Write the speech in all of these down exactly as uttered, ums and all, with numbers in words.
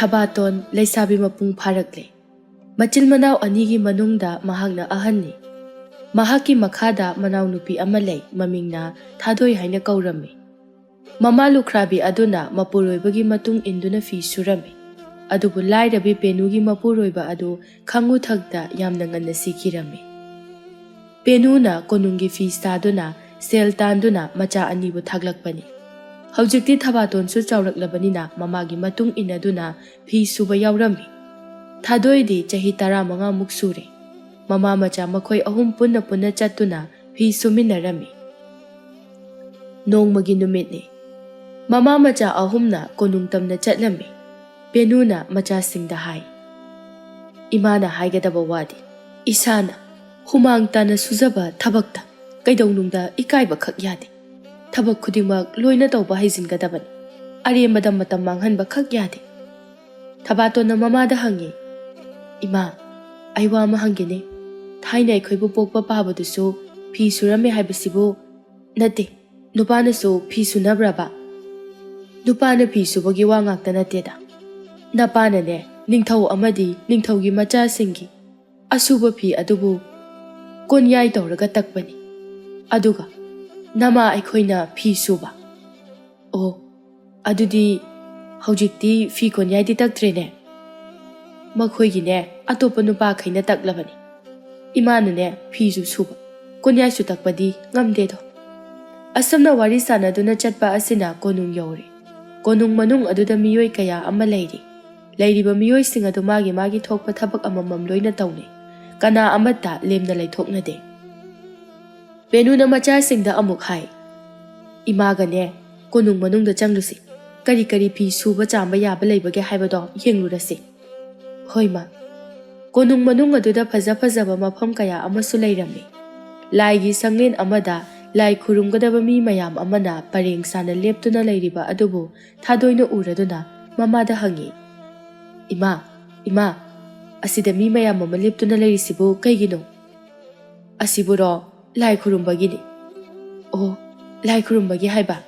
ꯊꯕꯥꯇꯣꯟ ꯂꯩꯁꯥꯕꯤ ꯃꯄꯨꯡ ꯐꯥꯔꯛꯂꯦ꯫ ꯃꯆꯤꯜ ꯃꯅꯥꯎ ꯑꯅꯤꯒꯤ ꯃꯅꯨꯡꯗ ꯃꯍꯥꯛꯅ ꯑꯍꯟꯅꯤ꯫ ꯃꯍꯥꯛꯀꯤ ꯃꯈꯥꯗ ꯃꯅꯥꯎꯅꯨꯄꯤ ꯑꯃ ꯂꯩ, ꯃꯃꯤꯡꯅ ꯊꯥꯗꯣꯏ ꯍꯥꯏꯅ ꯀꯧꯔꯝꯃꯤ꯫ ꯃꯃꯥ ꯂꯨꯈ꯭ꯔꯥꯕꯤ ꯑꯗꯨꯅ ꯃꯄꯨꯔꯣꯏꯕꯒꯤ ꯃꯇꯨꯡ ꯏꯟꯗꯨꯅ ꯐꯤ ꯁꯨꯔꯝꯃꯤ꯫ ꯑꯗꯨꯕꯨ ꯂꯥꯏꯔꯕꯤ ꯄꯦꯅꯨꯒꯤ ꯃꯄꯨꯔꯣꯏꯕ ꯑꯗꯨ ꯈꯪꯉꯨꯊꯛꯇ ꯌꯥꯝꯅ ꯉꯟꯅ ꯁꯤꯈꯤꯔꯝꯃꯤ꯫ ꯄꯦꯅꯨꯅ ꯀꯣꯅꯨꯡꯒꯤ ꯐꯤ ꯁꯥꯗꯨꯅ ꯁꯦꯜ ꯇꯥꯟꯗꯨꯅ ꯃꯆꯥ ꯑꯅꯤꯕꯨ ꯊꯥꯛꯂꯛꯄꯅꯤ꯫ ꯍꯧꯖꯤꯛꯇꯤ ꯊꯕꯥꯇꯣꯟꯁꯨ ꯆꯥꯎꯔꯛꯂꯕꯅꯤꯅ ꯃꯃꯥꯒꯤ ꯃꯇꯨꯡ ꯏꯟꯅꯗꯨꯅ ꯐꯤ ꯁꯨꯕ ꯌꯥꯎꯔꯝꯃꯤ꯫ ꯊꯥꯗꯣꯏꯗꯤ ꯆꯍꯤ ꯇꯔꯥꯃꯉꯥꯃꯨꯛ ꯁꯨꯔꯦ꯫ ꯃꯃꯥ ꯃꯆꯥ ꯃꯈꯣꯏ ꯑꯍꯨꯝ ꯄꯨꯟꯅ ꯄꯨꯟꯅ ꯆꯠꯇꯨꯅ ꯐꯤ ꯁꯨꯃꯤꯟꯅꯔꯝꯃꯤ꯫ ꯅꯣꯡꯃꯒꯤ ꯅꯨꯃꯤꯠꯅꯤ꯫ ꯃꯃꯥ ꯃꯆꯥ ꯑꯍꯨꯝꯅ ꯀꯣꯅꯨꯡ ꯇꯝꯅ ꯆꯠꯂꯝꯃꯤ꯫ ꯄꯦꯅꯨꯅ ꯃꯆꯥꯁꯤꯡꯗ ꯍꯥꯏ, "ꯏꯃꯥꯅ ꯍꯥꯏꯒꯗꯕ ꯋꯥꯗꯤ ꯏꯁꯥꯅ ꯍꯨꯃꯥꯡ ꯇꯥꯅ ꯁꯨꯖꯕ ꯊꯕꯛꯇ ꯀꯩꯗꯧꯅꯨꯡꯗ ꯏꯀꯥꯏꯕ ꯈꯛ ꯌꯥꯗꯦ꯫ ꯊꯕꯛ ꯈꯨꯗꯤꯡꯃꯛ ꯂꯣꯏꯅ ꯇꯧꯕ ꯍꯩꯖꯤꯟꯒꯗꯕꯅꯤ꯫ ꯑꯔꯦꯝꯕꯗ ꯃꯇꯝ ꯃꯥꯡꯍꯟꯕ ꯈꯛ ꯌꯥꯗꯦ꯫" ꯊꯕꯥꯇꯣꯟꯅ ꯃꯃꯥꯗ ꯍꯪꯉꯤ, "ꯏꯃꯥ, ꯑꯩ ꯋꯥ ꯑꯃ ꯍꯪꯒꯦꯅꯦ꯫ ꯊꯥꯏꯅ ꯑꯩꯈꯣꯏꯕꯨ ꯄꯣꯛꯄ ꯄꯥꯕꯗꯨꯁꯨ ꯐꯤ ꯁꯨꯔꯝꯃꯦ ꯍꯥꯏꯕꯁꯤꯕꯨ ꯅꯠꯇꯦ, ꯅꯨꯄꯥꯅꯁꯨ ꯐꯤ ꯁꯨꯅꯕ꯭ꯔꯕ?" "ꯅꯨꯄꯥꯅ ꯐꯤ ꯁꯨꯕꯒꯤ ꯋꯥ ꯉꯥꯛꯇ ꯅꯠꯇꯦꯗ꯫ ꯅꯄꯥꯅꯅꯦ, ꯅꯤꯡꯊꯧ ꯑꯃꯗꯤ ꯅꯤꯡꯊꯧꯒꯤ ꯃꯆꯥꯁꯤꯡꯒꯤ ꯑꯁꯨꯕ ꯐꯤ ꯑꯗꯨꯕꯨ ꯀꯣꯟꯌꯥꯏ ꯇꯧꯔꯒ ꯇꯛꯄꯅꯤ꯫ ꯑꯗꯨꯒ ꯅꯃꯥ ꯑꯩꯈꯣꯏꯅ ꯐꯤ ꯁꯨꯕ꯫" "ꯑꯣ, ꯑꯗꯨꯗꯤ ꯍꯧꯖꯤꯛꯇꯤ ꯐꯤ ꯀꯣꯟꯌꯥꯏꯗꯤ ꯇꯛꯇ꯭ꯔꯦꯅꯦ꯫" "ꯃꯈꯣꯏꯒꯤꯅꯦ, ꯑꯇꯣꯞꯄ ꯅꯨꯄꯥꯈꯩꯅ ꯇꯛꯂꯕꯅꯤ꯫ ꯏꯃꯥꯅꯅꯦ ꯐꯤꯁꯨ ꯁꯨꯕ, ꯀꯣꯟꯌꯥꯏꯁꯨ ꯇꯛꯄꯗꯤ ꯉꯝꯗꯦꯗꯣ꯫" ꯑꯁꯨꯝꯅ ꯋꯥꯔꯤ ꯁꯥꯟꯅꯗꯨꯅ ꯆꯠꯄ ꯑꯁꯤꯅ ꯀꯣꯅꯨꯡ ꯌꯧꯔꯦ꯫ ꯀꯣꯅꯨꯡ ꯃꯅꯨꯡ ꯑꯗꯨꯗ ꯃꯤꯑꯣꯏ ꯀꯌꯥ ꯑꯃ ꯂꯩꯔꯤ꯫ ꯂꯩꯔꯤꯕ ꯃꯤꯑꯣꯏꯁꯤꯡ ꯑꯗꯨ ꯃꯥꯒꯤ ꯃꯥꯒꯤ ꯊꯣꯛꯄ ꯊꯕꯛ ꯑꯃꯃꯝ ꯂꯣꯏꯅ ꯇꯧꯅꯩ꯫ ꯀꯅꯥ ꯑꯃꯠꯇ ꯂꯦꯝꯅ ꯂꯩꯊꯣꯛꯅꯗꯦ꯫ ꯄꯦꯅꯨꯅ ꯃꯆꯥꯁꯤꯡꯗ ꯑꯃꯨꯛ ꯍꯥꯏ, "ꯏꯃꯥꯒꯅꯦ, ꯀꯣꯅꯨꯡ ꯃꯅꯨꯡꯗ ꯆꯪꯂꯨꯁꯤ꯫ ꯀꯔꯤ ꯀꯔꯤ ꯐꯤ ꯁꯨꯕ ꯆꯥꯝꯕ ꯌꯥꯕ ꯂꯩꯕꯒꯦ ꯍꯥꯏꯕꯗꯣ ꯌꯦꯡꯂꯨꯔꯁꯤ꯫" "ꯍꯣꯏ, ꯃꯥ꯫" ꯀꯣꯅꯨꯡ ꯃꯅꯨꯡ ꯑꯗꯨꯗ ꯐꯖ ꯐꯖꯕ ꯃꯐꯝ ꯀꯌꯥ ꯑꯃꯁꯨ ꯂꯩꯔꯝꯃꯤ꯫ ꯂꯥꯏꯒꯤ ꯁꯪꯂꯦꯟ ꯑꯃꯗ ꯂꯥꯏ ꯈꯨꯔꯨꯝꯒꯗꯕ ꯃꯤ ꯃꯌꯥꯝ ꯑꯃꯅ ꯄꯔꯦꯡ ꯁꯥꯅ ꯂꯦꯞꯇꯨꯅ ꯂꯩꯔꯤꯕ ꯑꯗꯨꯕꯨ ꯊꯥꯗꯣꯏꯅ ꯎꯔꯗꯨꯅ ꯃꯃꯥꯗ ꯍꯪꯉꯤ, "ꯏꯃꯥ, ꯏꯃꯥ, ꯑꯁꯤꯗ ꯃꯤ ꯃꯌꯥꯝ ꯑꯃ ꯂꯦꯞꯇꯨꯅ ꯂꯩꯔꯤꯁꯤꯕꯨ ꯀꯩꯒꯤꯅꯣ?" "ꯑꯁꯤꯕꯨꯔꯣ, ꯂꯥꯏ ꯈꯨꯔꯨꯝꯕꯒꯤꯅꯤ꯫" "ꯑꯣ, ꯂꯥꯏ ꯈꯨꯔꯨꯝꯕꯒꯤ ꯍꯥꯏꯕ?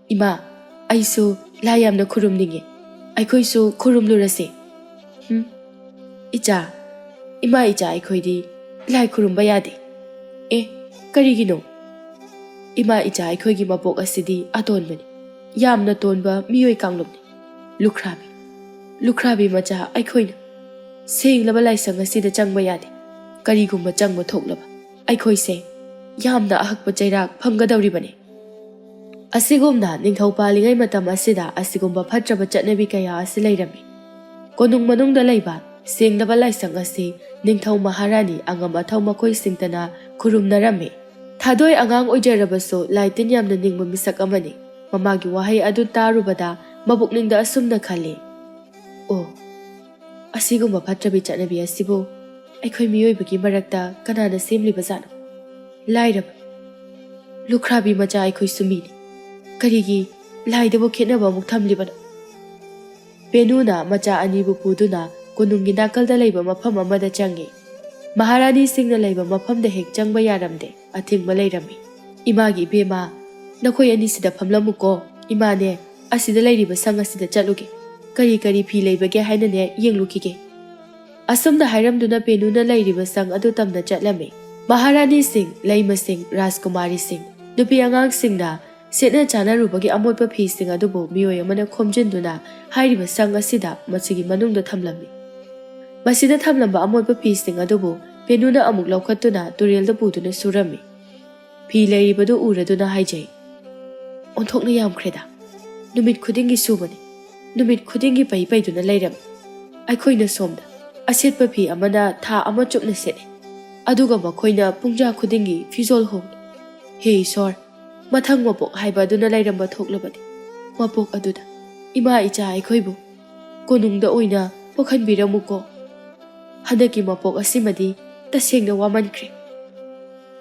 ꯏꯃꯥ, ꯑꯩꯁꯨ ꯂꯥꯏ ꯌꯥꯝꯅ ꯈꯨꯔꯨꯝꯅꯤꯡꯉꯤ꯫" ꯑꯩꯈꯣꯏꯁꯨ ꯈꯨꯔꯨꯝꯂꯨꯔꯁꯦ꯫ ꯍꯨꯝ, ꯏꯆꯥ, ꯏꯃꯥ ꯏꯆꯥ ꯑꯩꯈꯣꯏꯗꯤ ꯂꯥꯏ ꯈꯨꯔꯨꯝꯕ ꯌꯥꯗꯦ꯫ ꯑꯦ, ꯀꯔꯤꯒꯤꯅꯣ? ꯏꯃꯥ ꯏꯆꯥ ꯑꯩꯈꯣꯏꯒꯤ ꯃꯄꯣꯛ ꯑꯁꯤꯗꯤ ꯑꯇꯣꯟꯕꯅꯤ, ꯌꯥꯝꯅ ꯇꯣꯟꯕ ꯃꯤꯑꯣꯏ ꯀꯥꯡꯂꯨꯞꯅꯤ꯫ ꯂꯨꯈ꯭ꯔꯥꯕꯤ, ꯂꯨꯈ꯭ꯔꯥꯕꯤ ꯃꯆꯥ ꯑꯩꯈꯣꯏꯅ ꯁꯦꯡꯂꯕ ꯂꯥꯏꯁꯪ ꯑꯁꯤꯗ ꯆꯪꯕ ꯌꯥꯗꯦ꯫ ꯀꯔꯤꯒꯨꯝꯕ ꯆꯪꯕ ꯊꯣꯛꯂꯕ ꯑꯩꯈꯣꯏꯁꯦ ꯌꯥꯝꯅ ꯑꯍꯛꯄ ꯆꯩꯔꯥꯛ ꯐꯪꯒꯗꯧꯔꯤꯕꯅꯤ꯫ ꯑꯁꯤꯒꯨꯝꯅ ꯅꯤꯡꯊꯧ ꯄꯥꯜꯂꯤꯉꯩ ꯃꯇꯝ ꯑꯁꯤꯗ ꯑꯁꯤꯒꯨꯝꯕ ꯐꯠꯇ꯭ꯔꯕ ꯆꯠꯅꯕꯤ ꯀꯌꯥ ꯑꯁꯤ ꯂꯩꯔꯝꯃꯤ꯫ ꯀꯣꯅꯨꯡ ꯃꯅꯨꯡꯗ ꯂꯩꯕ ꯁꯦꯡꯂꯕ ꯂꯥꯏꯁꯪ ꯑꯁꯤ ꯅꯤꯡꯊꯧ ꯃꯍꯥꯔꯥꯅꯤ ꯑꯉꯝ ꯑꯊꯧ ꯃꯈꯣꯏꯁꯤꯡꯇꯅ ꯈꯨꯔꯨꯝꯅꯔꯝꯃꯤ꯫ ꯊꯥꯗꯣꯏ ꯑꯉꯥꯡ ꯑꯣꯏꯖꯔꯕꯁꯨ ꯂꯥꯏ ꯇꯤꯟ ꯌꯥꯝꯅ ꯅꯤꯡꯕ ꯃꯤꯁꯛ ꯑꯃꯅꯤ꯫ ꯃꯃꯥꯒꯤ ꯋꯥꯍꯩ ꯑꯗꯨ ꯇꯥꯔꯨꯕꯗ ꯃꯄꯨꯛꯅꯤꯡꯗ ꯑꯁꯨꯝꯅ ꯈꯜꯂꯤ, "ꯑꯣ, ꯑꯁꯤꯒꯨꯝꯕ ꯐꯠꯇ꯭ꯔꯕꯤ ꯆꯠꯅꯕꯤ ꯑꯁꯤꯕꯨ ꯑꯩꯈꯣꯏ ꯃꯤꯑꯣꯏꯕꯒꯤ ꯃꯔꯛꯇ ꯀꯅꯥꯅ ꯁꯦꯝꯂꯤꯕꯖꯥꯠꯅꯣ? ꯂꯥꯏꯔꯕ, ꯂꯨꯈ꯭ꯔꯥꯕꯤ ꯃꯆꯥ ꯑꯩꯈꯣꯏꯁꯨ ꯃꯤꯅꯤ꯫ ꯀꯔꯤꯒꯤ ꯂꯥꯏꯗꯕꯨ ꯈꯦꯠꯅꯕ ꯑꯃꯨꯛ ꯊꯝꯂꯤꯕꯅꯣ?" ꯄꯦꯅꯨꯅ ꯃꯆꯥ ꯑꯅꯤꯕꯨ ꯄꯨꯗꯨꯅ ꯀꯣꯅꯨꯡꯒꯤ ꯅꯥꯀꯜꯗ ꯂꯩꯕ ꯃꯐꯝ ꯑꯃꯗ ꯆꯪꯉꯤ꯫ ꯃꯍꯥꯔꯥꯅꯤꯁꯤꯡꯅ ꯂꯩꯕ ꯃꯐꯝꯗ ꯍꯦꯛ ꯆꯪꯕ ꯌꯥꯔꯝꯗꯦ, ꯑꯊꯤꯡꯕ ꯂꯩꯔꯝꯃꯤ꯫ "ꯏꯃꯥꯒꯤ ꯏꯕꯦꯝꯃ, ꯅꯈꯣꯏ ꯑꯅꯤꯁꯤꯗ ꯐꯝꯂꯝꯃꯨꯀꯣ꯫ ꯏꯃꯥꯅꯦ, ꯑꯁꯤꯗ ꯂꯩꯔꯤꯕ ꯁꯪ ꯑꯁꯤꯗ ꯆꯠꯂꯨꯒꯦ꯫ ꯀꯔꯤ ꯀꯔꯤ ꯐꯤ ꯂꯩꯕꯒꯦ ꯍꯥꯏꯅꯅꯦ ꯌꯦꯡꯂꯨꯈꯤꯒꯦ꯫" ꯑꯁꯨꯝꯅ ꯍꯥꯏꯔꯝꯗꯨꯅ ꯄꯦꯅꯨꯅ ꯂꯩꯔꯤꯕ ꯁꯪ ꯑꯗꯨ ꯇꯝꯅ ꯆꯠꯂꯝꯃꯤ꯫ ꯃꯍꯥꯔꯥꯅꯤꯁꯤꯡ, ꯂꯩꯃꯁꯤꯡ, ꯔꯥꯖꯀꯨꯃꯥꯔꯤꯁꯤꯡ, ꯅꯨꯄꯤ ꯑꯉꯥꯡꯁꯤꯡꯅ ꯁꯦꯠꯅ ꯆꯥꯅꯔꯨꯕꯒꯤ ꯑꯃꯣꯠꯄ ꯐꯤꯁꯤꯡ ꯑꯗꯨꯕꯨ ꯃꯤꯑꯣꯏ ꯑꯃꯅ ꯈꯣꯝꯖꯤꯟꯗꯨꯅ ꯍꯥꯏꯔꯤꯕ ꯁꯪ ꯑꯁꯤꯗ ꯃꯁꯤꯒꯤ ꯃꯅꯨꯡꯗ ꯊꯝꯂꯝꯃꯤ꯫ ꯃꯁꯤꯗ ꯊꯝꯂꯝꯕ ꯑꯃꯣꯠꯄ ꯐꯤꯁꯤꯡ ꯑꯗꯨꯕꯨ ꯄꯦꯅꯨꯅ ꯑꯃꯨꯛ ꯂꯧꯈꯠꯇꯨꯅ ꯇꯨꯔꯦꯜꯗ ꯄꯨꯗꯨꯅ ꯁꯨꯔꯝꯃꯤ꯫ ꯐꯤ ꯂꯩꯔꯤꯕꯗꯨ ꯎꯔꯗꯨꯅ ꯍꯥꯏꯖꯩ, "ꯑꯣꯟꯊꯣꯛꯅ ꯌꯥꯝꯈ꯭ꯔꯦꯗ꯫ ꯅꯨꯃꯤꯠ ꯈꯨꯗꯤꯡꯒꯤ ꯁꯨꯕꯅꯤ, ꯅꯨꯃꯤꯠ ꯈꯨꯗꯤꯡꯒꯤ ꯄꯩ ꯄꯩꯗꯨꯅ ꯂꯩꯔꯝꯃꯤ꯫ ꯑꯩꯈꯣꯏꯅ ꯁꯣꯝꯗ ꯑꯁꯦꯠꯄ ꯐꯤ ꯑꯃꯅ ꯊꯥ ꯑꯃ ꯆꯨꯞꯅ ꯁꯦꯠꯂꯤ, ꯑꯗꯨꯒ ꯃꯈꯣꯏꯅ ꯄꯨꯡꯖꯥ ꯈꯨꯗꯤꯡꯒꯤ ꯐꯤꯖꯣꯜ ꯍꯣꯡꯏ꯫ ꯍꯦ ꯏꯁꯣꯔ, ꯃꯊꯪ ꯃꯄꯣꯛ ꯍꯥꯏꯕ ꯑꯗꯨꯅ ꯂꯩꯔꯝꯕ ꯊꯣꯛꯂꯕꯗꯤ, ꯃꯄꯣꯛ ꯑꯗꯨꯗ ꯏꯃꯥ ꯏꯆꯥ ꯑꯩꯈꯣꯏꯕꯨ ꯀꯣꯅꯨꯡꯗ ꯑꯣꯏꯅ ꯄꯣꯛꯍꯟꯕꯤꯔꯝꯃꯨꯀꯣ꯫ ꯍꯟꯗꯛꯀꯤ ꯃꯄꯣꯛ ꯑꯁꯤꯃꯗꯤ ꯇꯁꯦꯡꯅ ꯋꯥꯃꯟꯈ꯭ꯔꯦ꯫"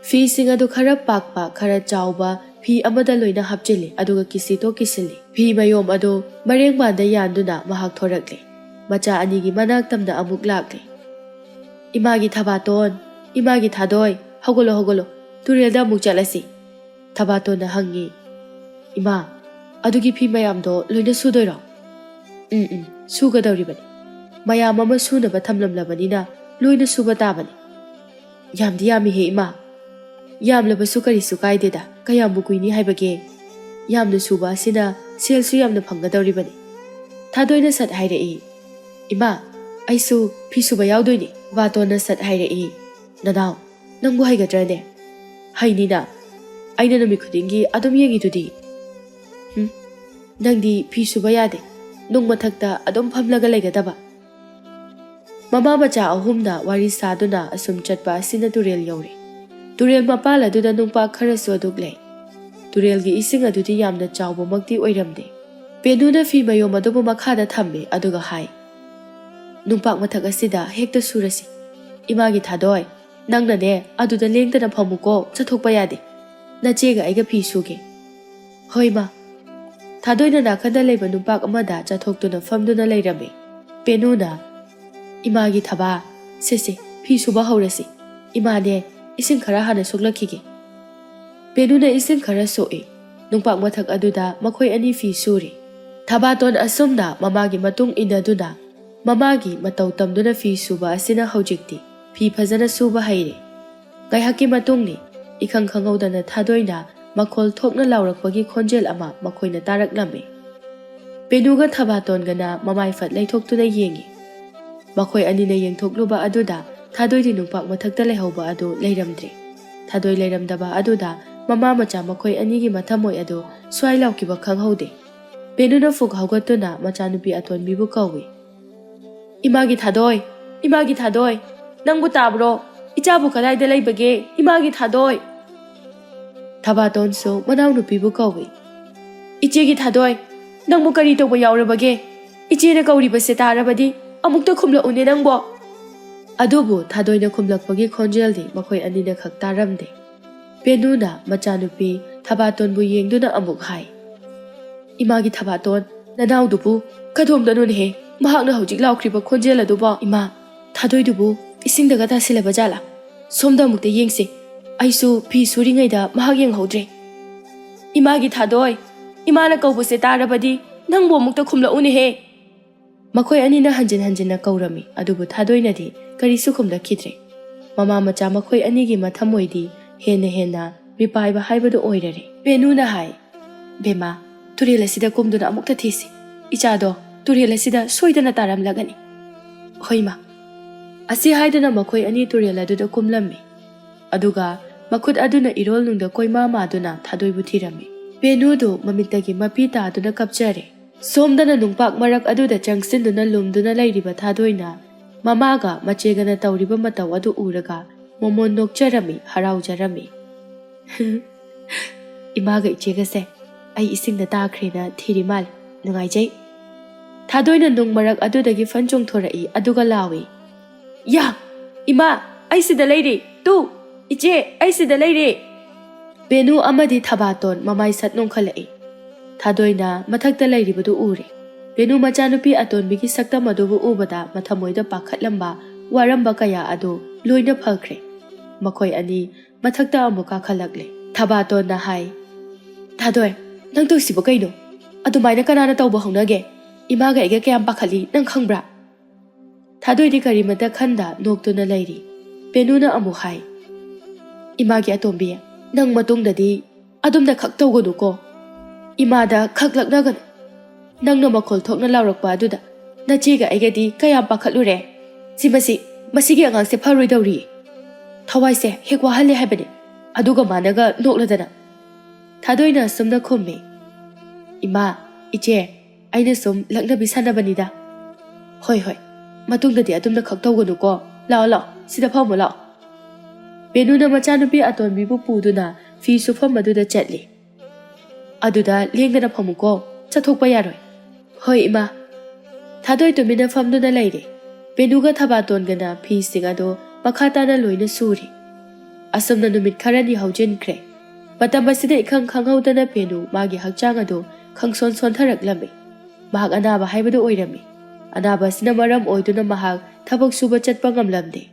ꯐꯤꯁꯤꯡ ꯑꯗꯨ ꯈꯔ ꯄꯥꯛꯄ, ꯈꯔ ꯆꯥꯎꯕ ꯐꯤ ꯑꯃꯗ ꯂꯣꯏꯅ ꯍꯥꯞꯆꯤꯜꯂꯤ, ꯑꯗꯨꯒ ꯀꯤꯁꯤꯇꯣ ꯀꯤꯁꯤꯜꯂꯤ꯫ ꯐꯤ ꯃꯌꯣꯝ ꯑꯗꯨ ꯃꯔꯦꯡꯕꯥꯟꯗ ꯌꯥꯟꯗꯨꯅ ꯃꯍꯥꯛ ꯊꯣꯔꯛꯂꯦ꯫ ꯃꯆꯥ ꯑꯅꯤꯒꯤ ꯃꯅꯥꯛ ꯇꯝꯅ ꯑꯃꯨꯛ ꯂꯥꯛꯂꯦ꯫ "ꯏꯃꯥꯒꯤ ꯊꯕꯥꯇꯣꯟ, ꯏꯃꯥꯒꯤ ꯊꯥꯗꯣꯏ, ꯍꯧꯒꯠꯂꯣ, ꯍꯧꯒꯠꯂꯣ, ꯇꯨꯔꯦꯜꯗ ꯑꯃꯨꯛ ꯆꯠꯂꯁꯤ꯫" ꯊꯕꯥꯇꯣꯟꯅ ꯍꯪꯉꯤ, "ꯏꯃꯥ, ꯑꯗꯨꯒꯤ ꯐꯤ ꯃꯌꯥꯝꯗꯣ ꯂꯣꯏꯅ ꯁꯨꯗꯣꯏꯔꯣ?" "ꯎꯝ, ꯎꯝ, ꯁꯨꯒꯗꯧꯔꯤꯕꯅꯤ꯫ ꯃꯌꯥꯝ ꯑꯃ ꯁꯨꯅꯕ ꯊꯝꯂꯝꯂꯕꯅꯤꯅ ꯂꯣꯏꯅ ꯁꯨꯕ ꯇꯥꯕꯅꯤ꯫" "ꯌꯥꯝꯗꯤ ꯌꯥꯝꯃꯤꯍꯦ, ꯏꯃꯥ꯫" "ꯌꯥꯝꯂꯕꯁꯨ ꯀꯔꯤꯁꯨ ꯀꯥꯏꯗꯦꯗ, ꯀꯌꯥꯝꯕꯨ ꯀꯨꯏꯅꯤ ꯍꯥꯏꯕꯒꯦ? ꯌꯥꯝꯅ ꯁꯨꯕ ꯑꯁꯤꯅ ꯁꯦꯜꯁꯨ ꯌꯥꯝꯅ ꯐꯪꯒꯗꯧꯔꯤꯕꯅꯤ꯫" ꯊꯥꯗꯣꯏꯅ ꯁꯠ ꯍꯥꯏꯔꯛꯏ, "ꯏꯃꯥ, ꯑꯩꯁꯨ ꯐꯤ ꯁꯨꯕ ꯌꯥꯎꯗꯣꯏꯅꯤ꯫" ꯕꯥꯇꯣꯟꯅ ꯁꯠ ꯍꯥꯏꯔꯛꯏ, "ꯅꯅꯥꯎ, ꯅꯪꯕꯨ ꯍꯩꯒꯗ꯭ꯔꯅꯦ?" "ꯍꯩꯅꯤꯅ, ꯑꯩꯅ ꯅꯨꯃꯤꯠ ꯈꯨꯗꯤꯡꯒꯤ ꯑꯗꯨꯝ ꯌꯦꯡꯉꯤꯗꯨꯗꯤ꯫" "ꯍꯨꯝ, ꯅꯪꯗꯤ ꯐꯤ ꯁꯨꯕ ꯌꯥꯗꯦ, ꯅꯨꯡ ꯃꯊꯛꯇ ꯑꯗꯨꯝ ꯐꯝꯂꯒ ꯂꯩꯒꯗꯕ꯫" ꯃꯃꯥ ꯃꯆꯥ ꯑꯍꯨꯝꯅ ꯋꯥꯔꯤ ꯁꯥꯗꯨꯅ ꯑꯁꯨꯝ ꯆꯠꯄ ꯑꯁꯤꯅ ꯇꯨꯔꯦꯜ ꯌꯧꯔꯦ꯫ ꯇꯨꯔꯦꯜ ꯃꯄꯥꯜ ꯑꯗꯨꯗ ꯅꯨꯡꯄꯥꯛ ꯈꯔꯁꯨ ꯑꯗꯨꯛ ꯂꯩ꯫ ꯇꯨꯔꯦꯜꯒꯤ ꯏꯁꯤꯡ ꯑꯗꯨꯗꯤ ꯌꯥꯝꯅ ꯆꯥꯎꯕꯃꯛꯇꯤ ꯑꯣꯏꯔꯝꯗꯦ꯫ ꯄꯦꯅꯨꯅ ꯐꯤ ꯃꯌꯣꯝ ꯑꯗꯨꯕꯨ ꯃꯈꯥꯗ ꯊꯝꯃꯤ ꯑꯗꯨꯒ ꯍꯥꯏ, "ꯅꯨꯡꯄꯥꯛ ꯃꯊꯛ ꯑꯁꯤꯗ ꯍꯦꯛꯇ ꯁꯨꯔꯁꯤ꯫ ꯏꯃꯥꯒꯤ ꯊꯥꯗꯣꯏ, ꯅꯪꯅꯅꯦ ꯑꯗꯨꯗ ꯂꯦꯡꯗꯅ ꯐꯝꯃꯨꯀꯣ, ꯆꯠꯊꯣꯛꯄ ꯌꯥꯗꯦ꯫ ꯅꯆꯦꯒ ꯑꯩꯒ ꯐꯤ ꯁꯨꯒꯦ꯫" "ꯍꯣꯏ, ꯃꯥ꯫" ꯊꯥꯗꯣꯏꯅ ꯅꯥꯀꯟꯗ ꯂꯩꯕ ꯅꯨꯡꯄꯥꯛ ꯑꯃꯗ ꯆꯠꯊꯣꯛꯇꯨꯅ ꯐꯝꯗꯨꯅ ꯂꯩꯔꯝꯃꯤ꯫ ꯄꯦꯅꯨꯅ, "ꯏꯃꯥꯒꯤ ꯊꯕꯥ, ꯁꯦ ꯁꯦ, ꯐꯤ ꯁꯨꯕ ꯍꯧꯔꯁꯤ꯫ ꯏꯃꯥꯅꯦ, ꯏꯁꯤꯡ ꯈꯔ ꯍꯥꯟꯅ ꯁꯣꯛꯂꯛꯈꯤꯒꯦ꯫" ꯄꯦꯅꯨꯅ ꯏꯁꯤꯡ ꯈꯔ ꯁꯣꯛꯏ꯫ ꯅꯨꯡꯄꯥꯛ ꯃꯊꯛ ꯑꯗꯨꯗ ꯃꯈꯣꯏ ꯑꯅꯤ ꯐꯤ ꯁꯨꯔꯤ꯫ ꯊꯕꯥꯇꯣꯟ ꯑꯁꯨꯝꯅ ꯃꯃꯥꯒꯤ ꯃꯇꯨꯡ ꯏꯟꯅꯗꯨꯅ, ꯃꯃꯥꯒꯤ ꯃꯇꯧ ꯇꯝꯗꯨꯅ ꯐꯤ ꯁꯨꯕ ꯑꯁꯤꯅ ꯍꯧꯖꯤꯛꯇꯤ ꯐꯤ ꯐꯖꯅ ꯁꯨꯕ ꯍꯩꯔꯦ꯫ ꯉꯥꯏꯍꯥꯛꯀꯤ ꯃꯇꯨꯡꯅꯤ, ꯏꯈꯪ ꯈꯪꯍꯧꯗꯅ ꯊꯥꯗꯣꯏꯅ ꯃꯈꯣꯜ ꯊꯣꯛꯅ ꯂꯥꯎꯔꯛꯄꯒꯤ ꯈꯣꯟꯖꯦꯜ ꯑꯃ ꯃꯈꯣꯏꯅ ꯇꯥꯔꯛꯂꯝꯃꯤ꯫ ꯄꯦꯅꯨꯒ ꯊꯕꯥꯇꯣꯟꯒꯅ ꯃꯃꯥꯏ ꯐꯠ ꯂꯩꯊꯣꯛꯇꯨꯅ ꯌꯦꯡꯉꯤ꯫ ꯃꯈꯣꯏ ꯑꯅꯤꯅ ꯌꯦꯡꯊꯣꯛꯂꯨꯕ ꯑꯗꯨꯗ ꯊꯥꯗꯣꯏꯗꯤ ꯅꯨꯡꯄꯥꯛ ꯃꯊꯛꯇ ꯂꯩꯍꯧꯕ ꯑꯗꯨ ꯂꯩꯔꯝꯗ꯭ꯔꯦ꯫ ꯊꯥꯗꯣꯏ ꯂꯩꯔꯝꯗꯕ ꯑꯗꯨꯗ ꯃꯃꯥ ꯃꯆꯥ ꯃꯈꯣꯏ ꯑꯅꯤꯒꯤ ꯃꯊꯃꯣꯏ ꯑꯗꯨ ꯁ꯭ꯋꯥꯏ ꯂꯥꯎꯈꯤꯕ ꯈꯪꯍꯧꯗꯦ꯫ ꯄꯦꯅꯨꯅ ꯐꯨꯛ ꯍꯧꯒꯠꯇꯨꯅ ꯃꯆꯥꯅꯨꯄꯤ ꯑꯇꯣꯟꯕꯤꯕꯨ ꯀꯧꯏ꯫ "ꯏꯃꯥꯒꯤ ꯊꯥꯗꯣꯏ! ꯏꯃꯥꯒꯤ ꯊꯥꯗꯣꯏ! ꯅꯪꯕꯨ ꯇꯥꯕ꯭ꯔꯣ? ꯏꯆꯥꯕꯨ ꯀꯗꯥꯏꯗ ꯂꯩꯕꯒꯦ? ꯏꯃꯥꯒꯤ ꯊꯥꯗꯣꯏ!" ꯊꯕꯥꯇꯣꯟꯁꯨ ꯃꯅꯥꯎꯅꯨꯄꯤꯕꯨ ꯀꯧꯏ꯫ "ꯏꯆꯦꯒꯤ ꯊꯥꯗꯣꯏ, ꯅꯪꯕꯨ ꯀꯔꯤ ꯇꯧꯕ ꯌꯥꯎꯔꯕꯒꯦ? ꯏꯆꯦꯅ ꯀꯧꯔꯤꯕꯁꯦ ꯇꯥꯔꯕꯗꯤ ꯑꯃꯨꯛꯇ ꯈꯨꯝꯂꯛꯎꯅꯦ ꯅꯪꯕꯣ!" ꯑꯗꯨꯕꯨ ꯊꯥꯗꯣꯏꯅ ꯈꯨꯝꯂꯛꯄꯒꯤ ꯈꯣꯟꯖꯦꯜꯗꯤ ꯃꯈꯣꯏ ꯑꯅꯤꯅ ꯈꯛ ꯇꯥꯔꯝꯗꯦ꯫ ꯄꯦꯅꯨꯅ ꯃꯆꯥꯅꯨꯄꯤ ꯊꯕꯥꯇꯣꯟꯕꯨ ꯌꯦꯡꯗꯨꯅ ꯑꯃꯨꯛ ꯍꯥꯏ, "ꯏꯃꯥꯒꯤ ꯊꯕꯥꯇꯣꯟ, ꯅꯅꯥꯎꯗꯨꯕꯨ ꯀꯗꯣꯝꯗꯅꯣꯅꯦꯍꯦ? ꯃꯍꯥꯛꯅ ꯍꯧꯖꯤꯛ ꯂꯥꯎꯈ꯭ꯔꯤꯕ ꯈꯣꯟꯖꯦꯜ ꯑꯗꯨꯕꯣ? ꯏꯃꯥ, ꯊꯥꯗꯣꯏꯗꯨꯕꯨ ꯏꯁꯤꯡꯗꯒ ꯇꯥꯁꯤꯜꯂꯕ ꯖꯥꯠꯂꯥ? ꯁꯣꯝꯗ ꯑꯃꯨꯛꯇ ꯌꯦꯡꯁꯤ꯫ ꯑꯩꯁꯨ ꯐꯤ ꯁꯨꯔꯤꯉꯩꯗ ꯃꯍꯥꯛ ꯌꯦꯡꯍꯧꯗ꯭ꯔꯦ꯫" "ꯏꯃꯥꯒꯤ ꯊꯥꯗꯣꯏ, ꯏꯃꯥꯅ ꯀꯧꯕꯁꯦ ꯇꯥꯔꯕꯗꯤ ꯅꯪꯕꯨ ꯑꯃꯨꯛꯇ ꯈꯨꯝꯂꯛꯎꯅꯦꯍꯦ!" ꯃꯈꯣꯏ ꯑꯅꯤꯅ ꯍꯟꯖꯤꯟ ꯍꯟꯖꯤꯟꯅ ꯀꯧꯔꯝꯃꯤ, ꯑꯗꯨꯕꯨ ꯊꯥꯗꯣꯏꯅꯗꯤ ꯀꯔꯤꯁꯨ ꯈꯨꯝꯂꯛꯈꯤꯗ꯭ꯔꯦ꯫ ꯃꯃꯥ ꯃꯆꯥ ꯃꯈꯣꯏ ꯑꯅꯤꯒꯤ ꯃꯊꯃꯣꯏꯗꯤ ꯍꯦꯟꯅ ꯍꯦꯟꯅ ꯃꯤꯄꯥꯏꯕ ꯍꯥꯏꯕꯗꯨ ꯑꯣꯏꯔꯔꯦ꯫ ꯕꯦꯅꯨꯅ ꯍꯥꯏ, "ꯕꯦꯃꯥ, ꯇꯨꯔꯦꯜ ꯑꯁꯤꯗ ꯀꯨꯝꯗꯨꯅ ꯑꯃꯨꯛꯇ ꯊꯤꯁꯤ꯫ ꯏꯆꯥꯗꯣ ꯇꯨꯔꯦꯜ ꯑꯁꯤꯗ ꯁꯣꯏꯗꯅ ꯇꯥꯔꯝꯂꯒꯅꯤ꯫" "ꯍꯣꯏ, ꯃꯥ꯫" ꯑꯁꯤ ꯍꯥꯏꯗꯨꯅ ꯃꯈꯣꯏ ꯑꯅꯤ ꯇꯨꯔꯦꯜ ꯑꯗꯨꯗ ꯀꯨꯝꯂꯝꯃꯤ꯫ ꯑꯗꯨꯒ ꯃꯈꯨꯠ ꯑꯗꯨꯅ ꯏꯔꯣꯜꯅꯨꯡꯗ ꯀꯣꯏꯃꯥ ꯃꯥꯗꯨꯅ ꯊꯥꯗꯣꯏꯕꯨ ꯊꯤꯔꯝꯃꯤ꯫ ꯕꯦꯅꯨꯗꯨ ꯃꯃꯤꯠꯇꯒꯤ ꯃꯄꯤ ꯇꯥꯗꯨꯅ ꯀꯞꯆꯔꯦ꯫ ꯁꯣꯝꯗꯅ ꯅꯨꯡꯄꯥꯛ ꯃꯔꯛ ꯑꯗꯨꯗ ꯆꯪꯁꯤꯟꯗꯨꯅ ꯂꯨꯝꯗꯨꯅ ꯂꯩꯔꯤꯕ ꯊꯥꯗꯣꯏꯅ ꯃꯃꯥꯒ ꯃꯆꯦꯒꯅ ꯇꯧꯔꯤꯕ ꯃꯇꯧ ꯑꯗꯨ ꯎꯔꯒ ꯃꯣꯃꯣꯟ ꯅꯣꯛꯆꯔꯝꯃꯤ, ꯍꯔꯥꯎꯖꯔꯝꯃꯤ꯫ "ꯏꯃꯥꯒ ꯏꯆꯦꯒꯁꯦ ꯑꯩ ꯏꯁꯤꯡꯗ ꯇꯥꯈ꯭ꯔꯦꯅ ꯊꯤꯔꯤ ꯃꯥꯜꯂꯦ꯫ ꯅꯨꯡꯉꯥꯏꯖꯩ꯫" ꯊꯥꯗꯣꯏꯅ ꯅꯨꯡ ꯃꯔꯛ ꯑꯗꯨꯗꯒꯤ ꯐꯟ ꯆꯣꯡꯊꯣꯔꯛꯏ, ꯑꯗꯨꯒ ꯂꯥꯎꯏ, "ꯌꯥ! ꯏꯃꯥ, ꯑꯩ ꯁꯤꯗ ꯂꯩꯔꯦ! ꯇꯨ, ꯏꯆꯦ, ꯑꯩ ꯁꯤꯗ ꯂꯩꯔꯦ!" ꯕꯦꯅꯨ ꯑꯃꯗꯤ ꯊꯕꯥꯇꯣꯟ ꯃꯃꯥꯏ ꯁꯠ ꯅꯣꯡꯈꯠꯂꯛꯏ꯫ ꯊꯥꯗꯣꯏꯅ ꯃꯊꯛꯇ ꯂꯩꯔꯤꯕꯗꯨ ꯎꯔꯦ꯫ ꯕꯦꯅꯨ ꯃꯆꯥꯅꯨꯄꯤ ꯑꯇꯣꯟꯕꯤꯒꯤ ꯁꯛꯇꯝ ꯑꯗꯨꯕꯨ ꯎꯕꯗ ꯃꯊꯃꯣꯏꯗ ꯄꯥꯈꯠꯂꯝꯕ, ꯋꯥꯔꯝꯕ ꯀꯌꯥ ꯑꯗꯨ ꯂꯣꯏꯅ ꯐꯈ꯭ꯔꯦ꯫ ꯃꯈꯣꯏ ꯑꯅꯤ ꯃꯊꯛꯇ ꯑꯃꯨꯛ ꯀꯥꯈꯠꯂꯛꯂꯦ꯫ ꯊꯕꯥꯇꯣꯟꯅ ꯍꯥꯏ, "ꯊꯥꯗꯣꯏ, ꯅꯪ ꯇꯧꯏꯁꯤꯕꯨ ꯀꯩꯅꯣ? ꯑꯗꯨꯃꯥꯏꯅ ꯀꯅꯥꯅ ꯇꯧꯕ ꯍꯧꯅꯒꯦ? ꯏꯃꯥꯒ ꯑꯩꯒ ꯀꯌꯥꯝ ꯄꯥꯈꯠꯂꯤ ꯅꯪ ꯈꯪꯕ꯭ꯔꯥ?" ꯊꯥꯗꯣꯏꯗꯤ ꯀꯔꯤꯃꯇ ꯈꯟꯗ ꯅꯣꯛꯇꯨꯅ ꯂꯩꯔꯤ꯫ ꯕꯦꯅꯨꯅ ꯑꯃꯨꯛ ꯍꯥꯏ, "ꯏꯃꯥꯒꯤ ꯑꯇꯣꯝꯕꯤ, ꯅꯪ ꯃꯇꯨꯡꯗꯗꯤ ꯑꯗꯨꯝꯅ ꯈꯛ ꯇꯧꯒꯅꯨꯀꯣ꯫ ꯏꯃꯥꯗ ꯈꯛ ꯂꯛꯅꯒꯅꯨ꯫ ꯅꯪꯅ ꯃꯈꯣꯜ ꯊꯣꯛꯅ ꯂꯥꯎꯔꯛꯄ ꯑꯗꯨꯗ ꯅꯆꯦꯒ ꯑꯩꯒꯗꯤ ꯀꯌꯥꯝ ꯄꯥꯈꯠꯂꯨꯔꯦ꯫ ꯁꯤ ꯃꯁꯤ, ꯃꯁꯤꯒꯤ ꯑꯉꯥꯡꯁꯦ ꯐꯔꯣꯏꯗꯧꯔꯤ꯫ ꯊꯋꯥꯏꯁꯦ ꯍꯦꯛ ꯋꯥꯍꯜꯂꯦ ꯍꯥꯏꯕꯅꯤ꯫ ꯑꯗꯨꯒ ꯃꯥꯅꯒ ꯅꯣꯛꯂꯗꯅ꯫" ꯊꯥꯗꯣꯏꯅ ꯑꯁꯨꯝꯅ ꯈꯨꯝꯃꯤ, "ꯏꯃꯥ, ꯏꯆꯦ, ꯑꯩꯅ ꯁꯨꯝ ꯂꯛꯅꯕꯤ ꯁꯥꯟꯅꯕꯅꯤꯗ꯫ ꯍꯣꯏ, ꯍꯣꯏ, ꯃꯇꯨꯡꯗꯗꯤ ꯑꯗꯨꯝꯅ ꯈꯛ ꯇꯧꯒꯅꯨꯀꯣ꯫ ꯂꯥꯛꯑꯣ, ꯂꯥꯛꯑꯣ, ꯁꯤꯗ ꯐꯝꯃꯣ, ꯂꯥꯛꯑꯣ꯫" ꯕꯦꯅꯨꯅ ꯃꯆꯥꯅꯨꯄꯤ ꯑꯇꯣꯟꯕꯤꯕꯨ ꯄꯨꯗꯨꯅ ꯐꯤ ꯁꯨꯐꯝ ꯑꯗꯨꯗ ꯆꯠꯂꯤ꯫ "ꯑꯗꯨꯗ ꯂꯦꯡꯗꯅ ꯐꯝꯃꯨꯀꯣ, ꯆꯠꯊꯣꯛꯄ ꯌꯥꯔꯣꯏ꯫" "ꯍꯣꯏ, ꯏꯃꯥ꯫" ꯊꯥꯗꯣꯏ ꯇꯨꯃꯤꯟꯅ ꯐꯝꯗꯨꯅ ꯂꯩꯔꯦ꯫ ꯕꯦꯅꯨꯒ ꯊꯕꯥꯇꯣꯟꯒꯅ ꯐꯤꯁꯤꯡ ꯑꯗꯨ ꯃꯈꯥ ꯇꯥꯅ ꯂꯣꯏꯅ ꯁꯨꯔꯤ꯫ ꯑꯁꯨꯝꯅ ꯅꯨꯃꯤꯠ ꯈꯔꯅꯤ ꯍꯧꯖꯤꯟꯈ꯭ꯔꯦ꯫ ꯃꯇꯝ ꯑꯁꯤꯗ ꯏꯈꯪ ꯈꯪꯍꯧꯗꯅ ꯕꯦꯅꯨ ꯃꯥꯒꯤ ꯍꯛꯆꯥꯡ ꯑꯗꯨ ꯈꯪꯁꯣꯟ ꯁꯣꯟꯊꯔꯛꯂꯝꯃꯤ꯫ ꯃꯍꯥꯛ ꯑꯅꯥꯕ ꯍꯥꯏꯕꯗꯨ ꯑꯣꯏꯔꯝꯃꯤ꯫ ꯑꯅꯥꯕ ꯑꯁꯤꯅ ꯃꯔꯝ ꯑꯣꯏꯗꯨꯅ ꯃꯍꯥꯛ ꯊꯕꯛ ꯁꯨꯕ ꯆꯠꯄ ꯉꯝꯂꯝꯗꯦ꯫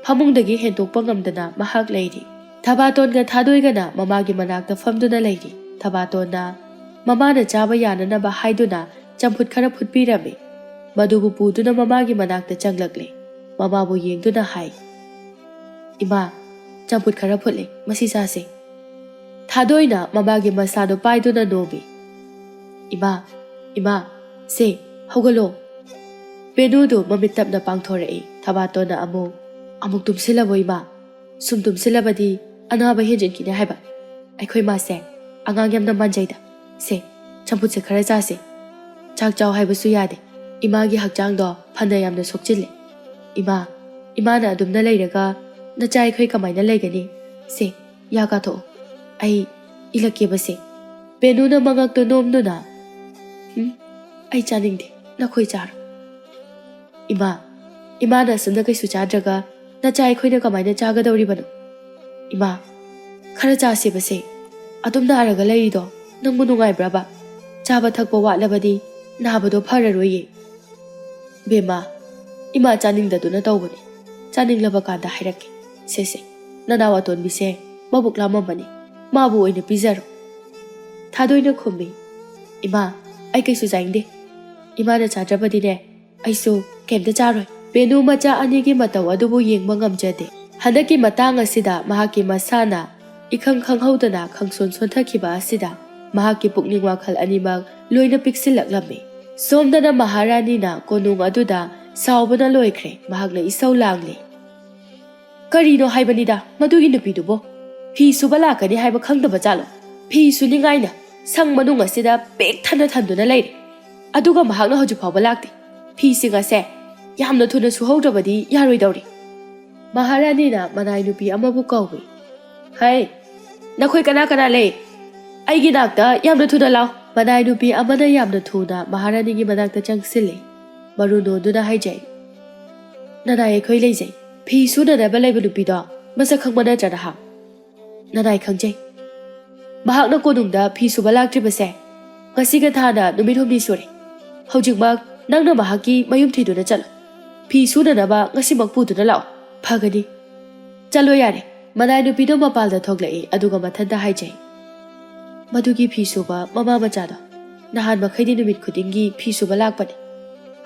ꯐꯃꯨꯡꯗꯒꯤ ꯍꯦꯟꯗꯣꯛꯄ ꯉꯝꯗꯅ ꯃꯍꯥꯛ ꯂꯩꯔꯤ꯫ ꯊꯕꯥꯇꯣꯟꯒ ꯊꯥꯗꯣꯏꯒꯅ ꯃꯃꯥꯒꯤ ꯃꯅꯥꯛꯇ ꯐꯝꯗꯨꯅ ꯂꯩꯔꯤ꯫ ꯊꯕꯥꯇꯣꯟꯅ ꯃꯃꯥꯅ ꯆꯥꯕ ꯌꯥꯅꯅꯕ ꯍꯥꯏꯗꯨꯅ ꯆꯝꯐꯨꯠ ꯈꯔ ꯐꯨꯠꯄꯤꯔꯝꯃꯤ꯫ ꯃꯗꯨꯕꯨ ꯄꯨꯗꯨꯅ ꯃꯃꯥꯒꯤ ꯃꯅꯥꯛꯇ ꯆꯪꯂꯛꯂꯦ꯫ ꯃꯃꯥꯕꯨ ꯌꯦꯡꯗꯨꯅ ꯍꯥꯏ, "ꯏꯃꯥ, ꯆꯝꯐꯨꯠ ꯈꯔ ꯐꯨꯠꯂꯦ, ꯃꯁꯤ ꯆꯥꯁꯦ꯫" ꯊꯥꯗꯣꯏꯅ ꯃꯃꯥꯒꯤ ꯃꯁꯥꯗꯣ ꯄꯥꯏꯗꯨꯅ ꯅꯣꯝꯃꯤ꯫ "ꯏꯃꯥ, ꯏꯃꯥ, ꯁꯦ, ꯍꯧꯒꯠꯂꯣ꯫" ꯕꯦꯅꯨꯗꯨ ꯃꯃꯤꯠ ꯇꯞꯅ ꯄꯥꯡꯊꯣꯔꯛꯏ꯫ ꯊꯕꯥꯇꯣꯟꯅ ꯑꯃꯨꯛ, "ꯑꯃꯨꯛ ꯇꯨꯝꯁꯤꯜꯂꯕꯣ ꯏꯃꯥ? ꯁꯨꯝ ꯇꯨꯝꯁꯤꯜꯂꯕꯗꯤ ꯑꯅꯥꯕ ꯍꯦꯟꯖꯤꯟꯈꯤꯅꯤ ꯍꯥꯏꯕ꯫ ꯑꯩꯈꯣꯏ ꯃꯥꯁꯦ ꯑꯉꯥꯡ ꯌꯥꯝꯅ ꯃꯥꯟꯖꯩꯗ꯫ ꯁꯦ, ꯆꯝꯐꯨꯠꯁꯦ ꯈꯔ ꯆꯥꯁꯦ꯫ ꯆꯥꯛ ꯆꯥꯎ ꯍꯥꯏꯕꯁꯨ ꯌꯥꯗꯦ꯫ ꯏꯃꯥꯒꯤ ꯍꯛꯆꯥꯡꯗꯣ ꯐꯅ ꯌꯥꯝꯅ ꯁꯣꯛꯆꯤꯜꯂꯦ꯫ ꯏꯃꯥ, ꯏꯃꯥꯅ ꯑꯗꯨꯝꯅ ꯂꯩꯔꯒ ꯅꯆꯥ ꯑꯩꯈꯣꯏ ꯀꯃꯥꯏꯅ ꯂꯩꯒꯅꯤ? ꯁꯦ, ꯌꯥ ꯀꯥꯊꯣꯛꯑꯣ꯫ ꯑꯩ ꯏꯜꯂꯛꯀꯦꯕ ꯁꯦ꯫" ꯕꯦꯅꯨꯅ ꯃꯉꯛꯇꯣ ꯅꯣꯝꯗꯨꯅ, "ꯎꯝ, ꯑꯩ ꯆꯥꯅꯤꯡꯗꯦ꯫ ꯅꯈꯣꯏ ꯆꯥꯔꯣ꯫" "ꯏꯃꯥ, ꯏꯃꯥꯅ ꯑꯁꯨꯝꯅ ꯀꯩꯁꯨ ꯆꯥꯗ꯭ꯔꯒ ꯅꯆꯥ ꯑꯩꯈꯣꯏꯅ ꯀꯃꯥꯏꯅ ꯆꯥꯒꯗꯧꯔꯤꯕꯅꯣ? ꯏꯃꯥ, ꯈꯔ ꯆꯥꯁꯦꯕꯁꯦ꯫ ꯑꯗꯨꯝ ꯅꯥꯔꯒ ꯂꯩꯔꯤꯗꯣ ꯅꯪꯕꯨ ꯅꯨꯡꯉꯥꯏꯕ꯭ꯔꯕ? ꯆꯥꯕ ꯊꯛꯄ ꯋꯥꯠꯂꯕꯗꯤ ꯅꯥꯕꯗꯣ ꯐꯔꯔꯣꯏꯌꯦ꯫" "ꯕꯦꯝꯃ, ꯏꯃꯥ ꯆꯥꯅꯤꯡꯗꯗꯨꯅ ꯇꯧꯕꯅꯤ꯫ ꯆꯥꯅꯤꯡꯂꯕ ꯀꯥꯟꯗ ꯍꯥꯏꯔꯛꯀꯦ꯫ ꯁꯦ, ꯁꯦ, ꯅꯅꯥꯎ ꯑꯇꯣꯟꯕꯤꯁꯦ ꯃꯕꯨꯛ ꯂꯥꯝꯃꯝꯃꯅꯤ꯫ ꯃꯥꯕꯨ ꯑꯣꯏꯅ ꯄꯤꯖꯔꯣ꯫" ꯊꯥꯗꯣꯏꯅ ꯈꯨꯝꯃꯤ, "ꯏꯃꯥ, ꯑꯩ ꯀꯩꯁꯨ ꯆꯥꯅꯤꯡꯗꯦ꯫ ꯏꯃꯥꯅ ꯆꯥꯗ꯭ꯔꯕꯗꯤꯅꯦ, ꯑꯩꯁꯨ ꯀꯩꯝꯇ ꯆꯥꯔꯣꯏ꯫" ꯕꯦꯅꯨ ꯃꯆꯥ ꯑꯅꯤꯒꯤ ꯃꯇꯧ ꯑꯗꯨꯕꯨ ꯌꯦꯡꯕ ꯉꯝꯖꯗꯦ꯫ ꯍꯟꯗꯛꯀꯤ ꯃꯇꯥꯡ ꯑꯁꯤꯗ ꯃꯍꯥꯛꯀꯤ ꯃꯁꯥꯅ ꯏꯈꯪ ꯈꯪꯍꯧꯗꯅ ꯈꯪꯁꯣꯟ ꯁꯣꯟꯊꯈꯤꯕ ꯑꯁꯤꯗ ꯃꯍꯥꯛꯀꯤ ꯄꯨꯛꯅꯤꯡ ꯋꯥꯈꯜ ꯑꯅꯤꯃꯛ ꯂꯣꯏꯅ ꯄꯤꯛꯁꯤꯜꯂꯛꯂꯝꯃꯤ꯫ ꯁꯣꯝꯗꯅ ꯃꯍꯥꯔꯥꯅꯤꯅ ꯀꯣꯅꯨꯡ ꯑꯗꯨꯗ ꯁꯥꯎꯕꯅ ꯂꯣꯏꯈ꯭ꯔꯦ꯫ ꯃꯍꯥꯛꯅ ꯏꯁꯧ ꯂꯥꯡꯂꯦ, "ꯀꯔꯤꯅꯣ ꯍꯥꯏꯕꯅꯤꯗ ꯃꯗꯨꯒꯤ ꯅꯨꯄꯤꯗꯨꯕꯣ? ꯐꯤ ꯁꯨꯕ ꯂꯥꯛꯀꯅꯤ ꯍꯥꯏꯕ ꯈꯪꯗꯕ ꯖꯥꯠꯂꯣ? ꯐꯤ ꯁꯨꯅꯤꯡꯉꯥꯏꯅ ꯁꯪ ꯃꯅꯨꯡ ꯑꯁꯤꯗ ꯄꯤꯛ ꯊꯟꯅ ꯊꯟꯗꯨꯅ ꯂꯩꯔꯦ꯫ ꯑꯗꯨꯒ ꯃꯍꯥꯛꯅ ꯍꯧꯖꯤꯛ ꯐꯥꯎꯕ ꯂꯥꯛꯇꯦ꯫ ꯐꯤꯁꯤꯡ ꯑꯁꯦ ꯌꯥꯝꯅ ꯊꯨꯅ ꯁꯨꯍꯧꯗ꯭ꯔꯕꯗꯤ ꯌꯥꯔꯣꯏꯗꯧꯔꯤ꯫" ꯃꯍꯥꯔꯥꯅꯤꯅ ꯃꯅꯥꯏ ꯅꯨꯄꯤ ꯑꯃꯕꯨ ꯀꯧꯏ꯫ "ꯍꯩ, ꯅꯈꯣꯏ ꯀꯅꯥ ꯀꯅꯥ ꯂꯩ? ꯑꯩꯒꯤ ꯅꯥꯛꯇ ꯌꯥꯝꯅ ꯊꯨꯅ ꯂꯥꯎ꯫" ꯃꯅꯥꯏ ꯅꯨꯄꯤ ꯑꯃꯅ ꯌꯥꯝꯅ ꯊꯨꯅ ꯃꯍꯥꯔꯥꯅꯤꯒꯤ ꯃꯅꯥꯛꯇ ꯆꯪꯁꯤꯜꯂꯤ꯫ ꯃꯔꯨ ꯅꯣꯟꯗꯨꯅ ꯍꯥꯏꯖꯩ, "ꯅꯅꯥꯏ ꯑꯩꯈꯣꯏ ꯂꯩꯖꯩ꯫ ꯐꯤ ꯁꯨꯅꯅꯕ ꯂꯩꯕ ꯅꯨꯄꯤꯗꯣ ꯃꯁꯛ ꯈꯪꯕ ꯅꯠꯇ꯭ꯔ ꯅꯍꯥꯛ?" "ꯅꯅꯥꯏ ꯈꯪꯖꯩ꯫ ꯃꯍꯥꯛꯅ ꯀꯣꯅꯨꯡꯗ ꯐꯤ ꯁꯨꯕ ꯂꯥꯛꯇ꯭ꯔꯤꯕꯁꯦ ꯉꯁꯤꯒ ꯊꯥꯅ ꯅꯨꯃꯤꯠ ꯍꯨꯝꯅꯤ ꯁꯨꯔꯦ꯫ ꯍꯧꯖꯤꯛꯃꯛ ꯅꯪꯅ ꯃꯍꯥꯛꯀꯤ ꯃꯌꯨꯝ ꯊꯤꯗꯨꯅ ꯆꯠꯂꯣ꯫ ꯐꯤ ꯁꯨꯅꯅꯕ ꯉꯁꯤꯃꯛ ꯄꯨꯗꯨꯅ ꯂꯥꯛꯑꯣ꯫ ꯐꯒꯅꯤ꯫" "ꯆꯠꯂꯣ ꯌꯥꯔꯦ꯫" ꯃꯅꯥꯏ ꯅꯨꯄꯤꯗꯣ ꯃꯄꯥꯜꯗ ꯊꯣꯛꯂꯛꯏ, ꯑꯗꯨꯒ ꯃꯊꯟꯇ ꯍꯥꯏꯖꯩ, "ꯃꯗꯨꯒꯤ ꯐꯤ ꯁꯨꯕ ꯃꯃꯥ ꯃꯆꯥꯗꯣ ꯅꯍꯥꯟ ꯃꯈꯩꯗꯤ ꯅꯨꯃꯤꯠ ꯈꯨꯗꯤꯡꯒꯤ ꯐꯤ ꯁꯨꯕ ꯂꯥꯛꯄꯅꯤ꯫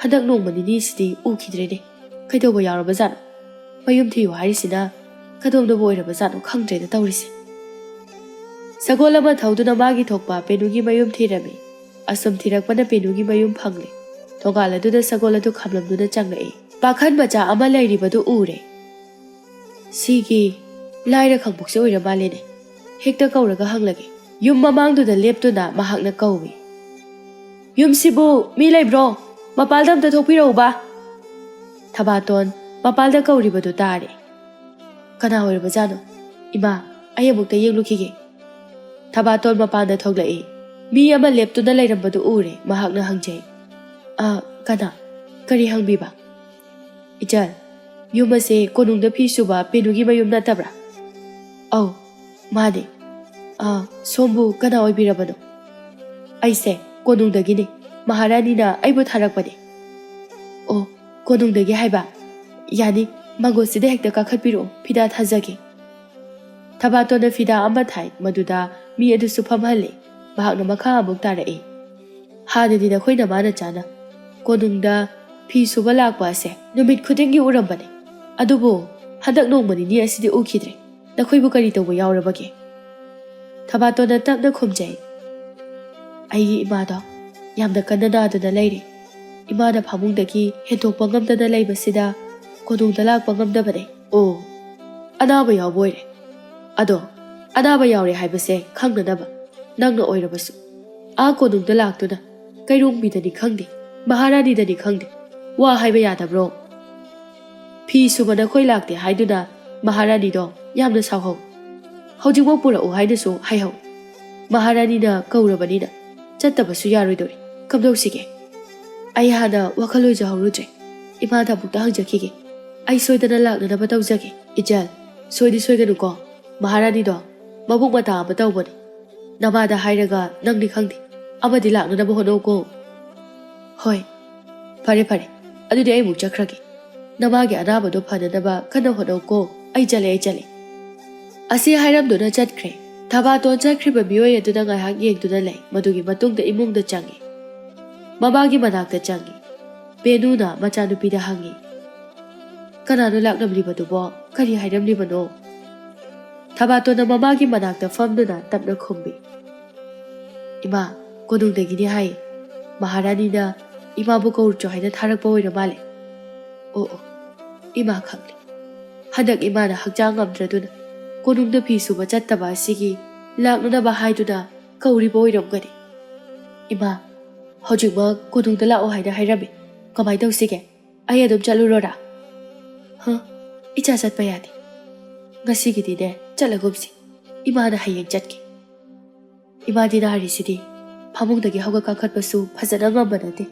ꯍꯟꯗꯛ ꯅꯣꯡꯃ ꯅꯤꯅꯤꯁꯤꯗꯤ ꯎꯈꯤꯗ꯭ꯔꯦꯅꯦ꯫ ꯀꯩꯗꯧꯕ ꯌꯥꯎꯔꯕꯖꯥꯠꯅꯣ? ꯃꯌꯨꯝ ꯊꯤꯌꯨ ꯍꯥꯏꯔꯤꯁꯤꯅ ꯀꯗꯣꯝꯗꯕꯨ ꯑꯣꯏꯔꯕꯖꯥꯠꯅꯣ ꯈꯪꯗ꯭ꯔꯦꯗ ꯇꯧꯔꯤꯁꯦ꯫ ꯁꯒꯣꯜ ꯑꯃ ꯊꯧꯗꯨꯅ ꯃꯥꯒꯤ ꯊꯣꯛꯄ ꯄꯦꯅꯨꯒꯤ ꯃꯌꯨꯝ ꯊꯤꯔꯝꯃꯤ꯫ ꯑꯁꯨꯝ ꯊꯤꯔꯛꯄꯅ ꯄꯦꯅꯨꯒꯤ ꯃꯌꯨꯝ ꯐꯪꯂꯦ꯫ ꯊꯣꯡꯒꯥꯜ ꯑꯗꯨꯗ ꯁꯒꯣꯜ ꯑꯗꯨ ꯈꯥꯝꯂꯝꯗꯨꯅ ꯆꯪꯂꯛꯏ꯫ ꯄꯥꯈꯟ ꯃꯆꯥ ꯑꯃ ꯂꯩꯔꯤꯕꯗꯨ ꯎꯔꯦ꯫ "ꯁꯤꯒꯤ ꯂꯥꯏꯔ ꯈꯪꯕꯣꯛꯁꯦ ꯑꯣꯏꯔ ꯃꯥꯜꯂꯦꯅꯦ꯫ ꯍꯦꯛꯇ ꯀꯧꯔꯒ ꯍꯪꯂꯒꯦ꯫" ꯌꯨꯝ ꯃꯃꯥꯡꯗꯨꯗ ꯂꯦꯞꯇꯨꯅ ꯃꯍꯥꯛꯅ ꯀꯧꯏ꯫ "ꯌꯨꯝꯁꯤꯕꯨ ꯃꯤ ꯂꯩꯕ꯭ꯔꯣ? ꯃꯄꯥꯜꯗ ꯑꯝꯇ ꯊꯣꯛꯄꯤꯔꯛꯎꯕ꯫" ꯊꯕꯥꯇꯣꯟ ꯃꯄꯥꯜꯗ ꯀꯧꯔꯤꯕꯗꯨ ꯇꯥꯔꯦ꯫ "ꯀꯅꯥ ꯑꯣꯏꯔꯕꯖꯥꯠꯅꯣ? ꯏꯃꯥ, ꯑꯩ ꯑꯃꯨꯛꯇ ꯌꯦꯡꯂꯨꯈꯤꯒꯦ꯫" ꯊꯕꯥꯇꯣꯟ ꯃꯄꯥꯟꯗ ꯊꯣꯛꯂꯛꯏ꯫ ꯃꯤ ꯑꯃ ꯂꯦꯞꯇꯨꯅ ꯂꯩꯔꯝꯕꯗꯨ ꯎꯔꯦ꯫ ꯃꯍꯥꯛꯅ ꯍꯪꯖꯩ, "ꯑ, ꯀꯅꯥ? ꯀꯔꯤ ꯍꯪꯕꯤꯕ?" "ꯏꯆꯜ, ꯌꯨꯝ ꯑꯁꯦ ꯀꯣꯅꯨꯡꯗ ꯐꯤ ꯁꯨꯕ ꯄꯦꯅꯨꯒꯤ ꯃꯌꯨꯝ ꯅꯠꯇꯕ꯭ꯔꯥ?" "ꯑꯧ, ꯃꯥꯅꯦ꯫ ꯑ, ꯁꯣꯝꯕꯨ ꯀꯅꯥ ꯑꯣꯏꯕꯤꯔꯕꯅꯣ?" "ꯑꯩꯁꯦ ꯀꯣꯅꯨꯡꯗꯒꯤꯅꯦ꯫ ꯃꯍꯥꯔꯥꯅꯤꯅ ꯑꯩꯕꯨ ꯊꯥꯔꯛꯄꯅꯦ꯫" "ꯑꯣ, ꯀꯣꯅꯨꯡꯗꯒꯤ ꯍꯥꯏꯕ? ꯌꯥꯅꯤ, ꯃꯥꯡꯒꯣꯜꯁꯤꯗ ꯍꯦꯛꯇ ꯀꯥꯈꯠꯄꯤꯔꯛꯑꯣ, ꯐꯤꯗꯥ ꯊꯥꯖꯒꯦ꯫" ꯊꯕꯥꯇꯣꯟꯅ ꯐꯤꯗꯥ ꯑꯃ ꯊꯥꯏ, ꯃꯗꯨꯗ ꯃꯤ ꯑꯗꯨꯁꯨ ꯐꯝꯍꯜꯂꯦ꯫ ꯃꯍꯥꯛꯅ ꯃꯈꯥ ꯑꯃꯨꯛ ꯇꯥꯔꯛꯏ, "ꯍꯥꯟꯅꯗꯤ ꯅꯈꯣꯏ ꯅꯃꯥꯅ ꯆꯥꯅ ꯀꯣꯅꯨꯡꯗ ꯐꯤ ꯁꯨꯕ ꯂꯥꯛꯄ ꯑꯁꯦ ꯅꯨꯃꯤꯠ ꯈꯨꯗꯤꯡꯒꯤ ꯎꯔꯝꯕꯅꯤ, ꯑꯗꯨꯕꯨ ꯍꯟꯗꯛ ꯅꯣꯡꯃ ꯅꯤꯅꯤ ꯑꯁꯤꯗꯤ ꯎꯈꯤꯗ꯭ꯔꯦ꯫ ꯅꯈꯣꯏꯕꯨ ꯀꯔꯤ ꯇꯧꯕ ꯌꯥꯎꯔꯕꯒꯦ?" ꯊꯕꯥꯇꯣꯟꯅ ꯇꯞꯅ ꯈꯨꯝꯖꯩ, "ꯑꯩꯒꯤ ꯏꯃꯥꯗꯣ ꯌꯥꯝꯅ ꯀꯟꯅ ꯅꯥꯗꯨꯅ ꯂꯩꯔꯦ꯫ ꯏꯃꯥꯅ ꯐꯃꯨꯡꯗꯒꯤ ꯍꯦꯟꯗꯣꯛꯄ ꯉꯝꯗꯅ ꯂꯩꯕꯁꯤꯗ ꯀꯣꯅꯨꯡꯗ ꯂꯥꯛꯄ ꯉꯝꯗꯕꯅꯦ꯫" "ꯑꯣ, ꯑꯅꯥꯕ ꯌꯥꯎꯕ ꯑꯣꯏꯔꯦ꯫ ꯑꯗꯣ ꯑꯅꯥꯕ ꯌꯥꯎꯔꯦ ꯍꯥꯏꯕꯁꯦ ꯈꯪꯅꯅꯕ ꯅꯪꯅ ꯑꯣꯏꯔꯕꯁꯨ ꯑꯥ ꯀꯣꯅꯨꯡꯗ ꯂꯥꯛꯇꯨꯅ ꯀꯩꯔꯣꯡꯕꯤꯗꯅꯤ ꯈꯪꯗꯦ, ꯃꯍꯥꯔꯥꯅꯤꯗꯅꯤ ꯈꯪꯗꯦ, ꯋꯥ ꯍꯥꯏꯕ ꯌꯥꯗꯕ꯭ꯔꯣ? ꯐꯤ ꯁꯨꯕ ꯅꯈꯣꯏ ꯂꯥꯛꯇꯦ ꯍꯥꯏꯗꯨꯅ ꯃꯍꯥꯔꯥꯅꯤꯗꯣ ꯌꯥꯝꯅ ꯁꯥꯎꯍꯧ꯫ ꯍꯧꯖꯤꯛꯃꯛ ꯄꯨꯔꯛꯎ ꯍꯥꯏꯅꯁꯨ ꯍꯥꯏꯍꯧ꯫ ꯃꯍꯥꯔꯥꯅꯤꯅ ꯀꯧꯔꯕꯅꯤꯅ ꯆꯠꯇꯕꯁꯨ ꯌꯥꯔꯣꯏꯗꯧꯔꯤ꯫ ꯀꯝꯗꯧꯁꯤꯒꯦ? ꯑꯩ ꯍꯥꯟꯅ ꯋꯥꯈꯜ ꯑꯣꯏꯖꯍꯧꯔꯨꯗ꯭ꯔꯦ꯫ ꯏꯃꯥꯗ ꯑꯃꯨꯛꯇ ꯍꯪꯖꯈꯤꯒꯦ꯫ ꯑꯩ ꯁꯣꯏꯗꯅ ꯂꯥꯛꯅꯅꯕ ꯇꯧꯖꯒꯦ꯫ ꯏꯆꯜ, ꯁꯣꯏꯗꯤ ꯁꯣꯏꯒꯅꯨꯀꯣ꯫ ꯃꯍꯥꯔꯥꯅꯤꯗꯣ ꯃꯕꯨꯛ ꯃꯇꯥ ꯑꯃ ꯇꯧꯕꯅꯤ꯫ ꯅꯃꯥꯗ ꯍꯥꯏꯔꯒ ꯅꯪꯗꯤ ꯈꯪꯗꯦ꯫ ꯑꯃꯗꯤ ꯂꯥꯛꯅꯅꯕ ꯍꯣꯠꯅꯧꯀꯣ꯫" "ꯍꯣꯏ, ꯐꯔꯦ ꯐꯔꯦ, ꯑꯗꯨꯗꯤ ꯑꯩ ꯑꯃꯨꯛ ꯆꯠꯈ꯭ꯔꯒꯦ꯫ ꯅꯃꯥꯒꯤ ꯑꯅꯥꯕꯗꯣ ꯐꯅꯅꯕ ꯀꯟꯅ ꯍꯣꯠꯅꯧꯀꯣ꯫ ꯑꯩ ꯆꯠꯂꯦ, ꯑꯩ ꯆꯠꯂꯦ꯫" ꯑꯁꯤ ꯍꯥꯏꯔꯝꯗꯨꯅ ꯆꯠꯈ꯭ꯔꯦ꯫ ꯊꯕꯥꯇꯣꯟ ꯆꯠꯈ꯭ꯔꯤꯕ ꯃꯤꯑꯣꯏ ꯑꯗꯨꯗ ꯉꯥꯏꯍꯥꯛ ꯌꯦꯡꯗꯨꯅ ꯂꯩ꯫ ꯃꯗꯨꯒꯤ ꯃꯇꯨꯡꯗ ꯏꯃꯨꯡꯗ ꯆꯪꯉꯤ꯫ ꯃꯃꯥꯒꯤ ꯃꯅꯥꯛꯇ ꯆꯪꯉꯤ꯫ ꯄꯦꯅꯨꯅ ꯃꯆꯥꯅꯨꯄꯤꯗ ꯍꯪꯉꯤ꯫ "ꯀꯅꯥꯅꯣ ꯂꯥꯛꯂꯝꯂꯤꯕꯗꯨꯕꯣ? ꯀꯔꯤ ꯍꯥꯏꯔꯝꯂꯤꯕꯅꯣ?" ꯊꯕꯥꯇꯣꯟꯅ ꯃꯃꯥꯒꯤ ꯃꯅꯥꯛꯇ ꯐꯝꯗꯨꯅ ꯇꯞꯅ ꯈꯨꯝꯃꯤ꯫ "ꯏꯃꯥ, ꯀꯣꯅꯨꯡꯗꯒꯤꯅꯤ ꯍꯥꯏ꯫ ꯃꯍꯥꯔꯥꯅꯤꯅ ꯏꯃꯥꯕꯨ ꯀꯧꯔꯨꯆꯣ ꯍꯥꯏꯅ ꯊꯥꯔꯛꯄ ꯑꯣꯏꯔ ꯃꯥꯜꯂꯦ꯫ ꯑꯣ ꯑꯣ, ꯏꯃꯥ ꯈꯪꯂꯦ꯫ ꯍꯟꯗꯛ ꯏꯃꯥꯅ ꯍꯛꯆꯥꯡ ꯉꯝꯗ꯭ꯔꯗꯨꯅ ꯀꯣꯅꯨꯡꯗ ꯐꯤ ꯁꯨꯕ ꯆꯠꯇꯕ ꯑꯁꯤꯒꯤ ꯂꯥꯛꯅꯅꯕ ꯍꯥꯏꯗꯨꯅ ꯀꯧꯔꯤꯕ ꯑꯣꯏꯔꯝꯒꯅꯤ꯫ ꯏꯃꯥ, ꯍꯧꯖꯤꯛꯃꯛ ꯀꯣꯅꯨꯡꯗ ꯂꯥꯛꯑꯣ ꯍꯥꯏꯅ ꯍꯥꯏꯔꯝꯃꯤ꯫ ꯀꯃꯥꯏ ꯇꯧꯁꯤꯒꯦ? ꯑꯩ ꯑꯗꯨꯝ ꯆꯠꯂꯨꯔꯣꯔꯥ?" "ꯍ? ꯏꯆꯥ ꯆꯠꯄ ꯌꯥꯗꯦ꯫ ꯉꯁꯤꯒꯤꯗꯤꯅꯦ ꯆꯠꯂꯒꯨꯝꯁꯤ꯫ ꯏꯃꯥꯅ ꯍꯌꯦꯡ ꯆꯠꯀꯦ꯫" ꯏꯃꯥꯗꯤ ꯅꯥꯔꯤꯁꯤꯗꯤ ꯐꯃꯨꯡꯗꯒꯤ ꯍꯧꯒꯠ ꯀꯥꯈꯠꯄꯁꯨ ꯐꯖꯅ ꯉꯝꯕ ꯅꯠꯇꯦ꯫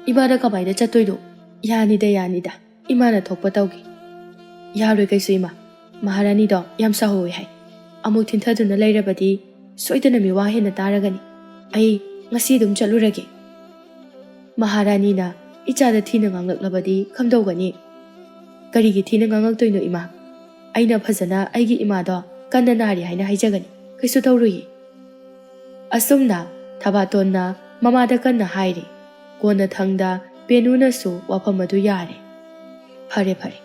ꯏꯃꯥꯅ ꯀꯃꯥꯏꯅ ꯆꯠꯇꯣꯏꯅꯣ? ꯌꯥꯅꯤꯗ, ꯌꯥꯅꯤꯗ꯫ ꯏꯃꯥꯅ ꯊꯣꯛꯄ ꯇꯧꯒꯦ꯫ ꯌꯥꯔꯣꯏ ꯀꯩꯁꯨ ꯏꯃꯥ꯫ ꯃꯍꯥꯔꯥꯅꯤꯗꯣ ꯌꯥꯝ ꯁꯥꯎꯍꯧꯋꯦ ꯍꯥꯏ꯫ ꯑꯃꯨꯛ ꯊꯤꯟꯊꯗꯨꯅ ꯂꯩꯔꯕꯗꯤ ꯁꯣꯏꯗꯅ ꯃꯤꯋꯥ ꯍꯦꯟꯅ ꯇꯥꯔꯒꯅꯤ꯫ ꯑꯩ ꯉꯁꯤ ꯑꯗꯨꯝ ꯆꯠꯂꯨꯔꯒꯦ꯫ ꯃꯍꯥꯔꯥꯅꯤꯅ ꯏꯆꯥꯗ ꯊꯤꯅ ꯉꯥꯡꯂꯛꯂꯕꯗꯤ ꯀꯝꯗꯧꯒꯅꯤ? ꯀꯔꯤꯒꯤ ꯊꯤꯅ ꯉꯥꯡꯂꯛꯇꯣꯏꯅꯣ ꯏꯃꯥ? ꯑꯩꯅ ꯐꯖꯅ ꯑꯩꯒꯤ ꯏꯃꯥꯗꯣ ꯀꯟꯅ ꯅꯥꯔꯤ ꯍꯥꯏꯅ ꯍꯥꯏꯖꯒꯅꯤ꯫ ꯀꯩꯁꯨ ꯇꯧꯔꯨꯏ꯫ ꯑꯁꯨꯝꯅ ꯊꯕꯥꯇꯣꯟꯅ ꯃꯃꯥꯗ ꯀꯟꯅ ꯍꯥꯏꯔꯤ꯫ ꯀꯣꯟꯅꯊꯪꯗ ꯄꯦꯅꯨꯅꯁꯨ ꯋꯥꯐꯝ ꯑꯗꯨ ꯌꯥꯔꯦ꯫ "ꯐꯔꯦ ꯐꯔꯦ,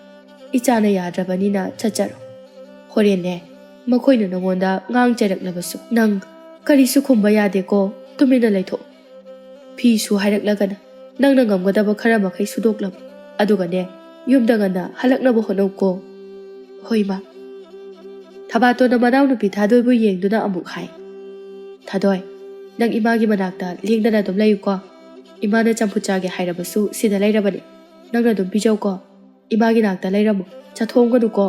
ꯏꯆꯥꯅ ꯌꯥꯗ꯭ꯔꯕꯅꯤꯅ ꯆꯠꯆꯔꯣ꯫ ꯍꯣꯔꯦꯟꯅꯦ ꯃꯈꯣꯏꯅ ꯅꯉꯣꯟꯗ ꯉꯥꯡ ꯆꯩꯔꯛꯂꯕꯁꯨ ꯅꯪ ꯀꯔꯤꯁꯨ ꯈꯨꯝꯕ ꯌꯥꯗꯦꯀꯣ, ꯇꯨꯃꯤꯟꯅ ꯂꯩꯊꯣꯛꯎ꯫ ꯐꯤꯁꯨ ꯍꯥꯏꯔꯛꯂꯒꯅ ꯅꯪꯅ ꯉꯝꯒꯗꯕ ꯈꯔ ꯃꯈꯩ ꯁꯨꯗꯣꯛꯂꯝꯃꯨ꯫ ꯑꯗꯨꯒꯅꯦ ꯌꯨꯝꯗ ꯉꯟꯅ ꯍꯜꯂꯛꯅꯕ ꯍꯣꯠꯅꯧꯀꯣ꯫" "ꯍꯣꯏ ꯃꯥ꯫" ꯊꯕꯥꯇꯣꯟꯅ ꯃꯅꯥꯎꯅꯨꯄꯤ ꯊꯥꯗꯣꯏꯕꯨ ꯌꯦꯡꯗꯨꯅ ꯑꯃꯨꯛ ꯍꯥꯏ꯫ "ꯊꯥꯗꯣꯏ, ꯅꯪ ꯏꯃꯥꯒꯤ ꯃꯅꯥꯛꯇ ꯂꯦꯡꯗꯅ ꯑꯗꯨꯝ ꯂꯩꯌꯨꯀꯣ꯫ ꯏꯃꯥꯅ ꯆꯝꯐꯨꯠ ꯆꯥꯒꯦ ꯍꯥꯏꯔꯕꯁꯨ ꯁꯤꯗ ꯂꯩꯔꯕꯅꯤ꯫ ꯅꯪꯅ ꯑꯗꯨꯝ ꯄꯤꯖꯧꯀꯣ꯫ ꯏꯃꯥꯒꯤ ꯅꯥꯛꯇ ꯂꯩꯔꯝꯃꯨ, ꯆꯠꯊꯣꯛꯑꯝꯒꯅꯨꯀꯣ꯫"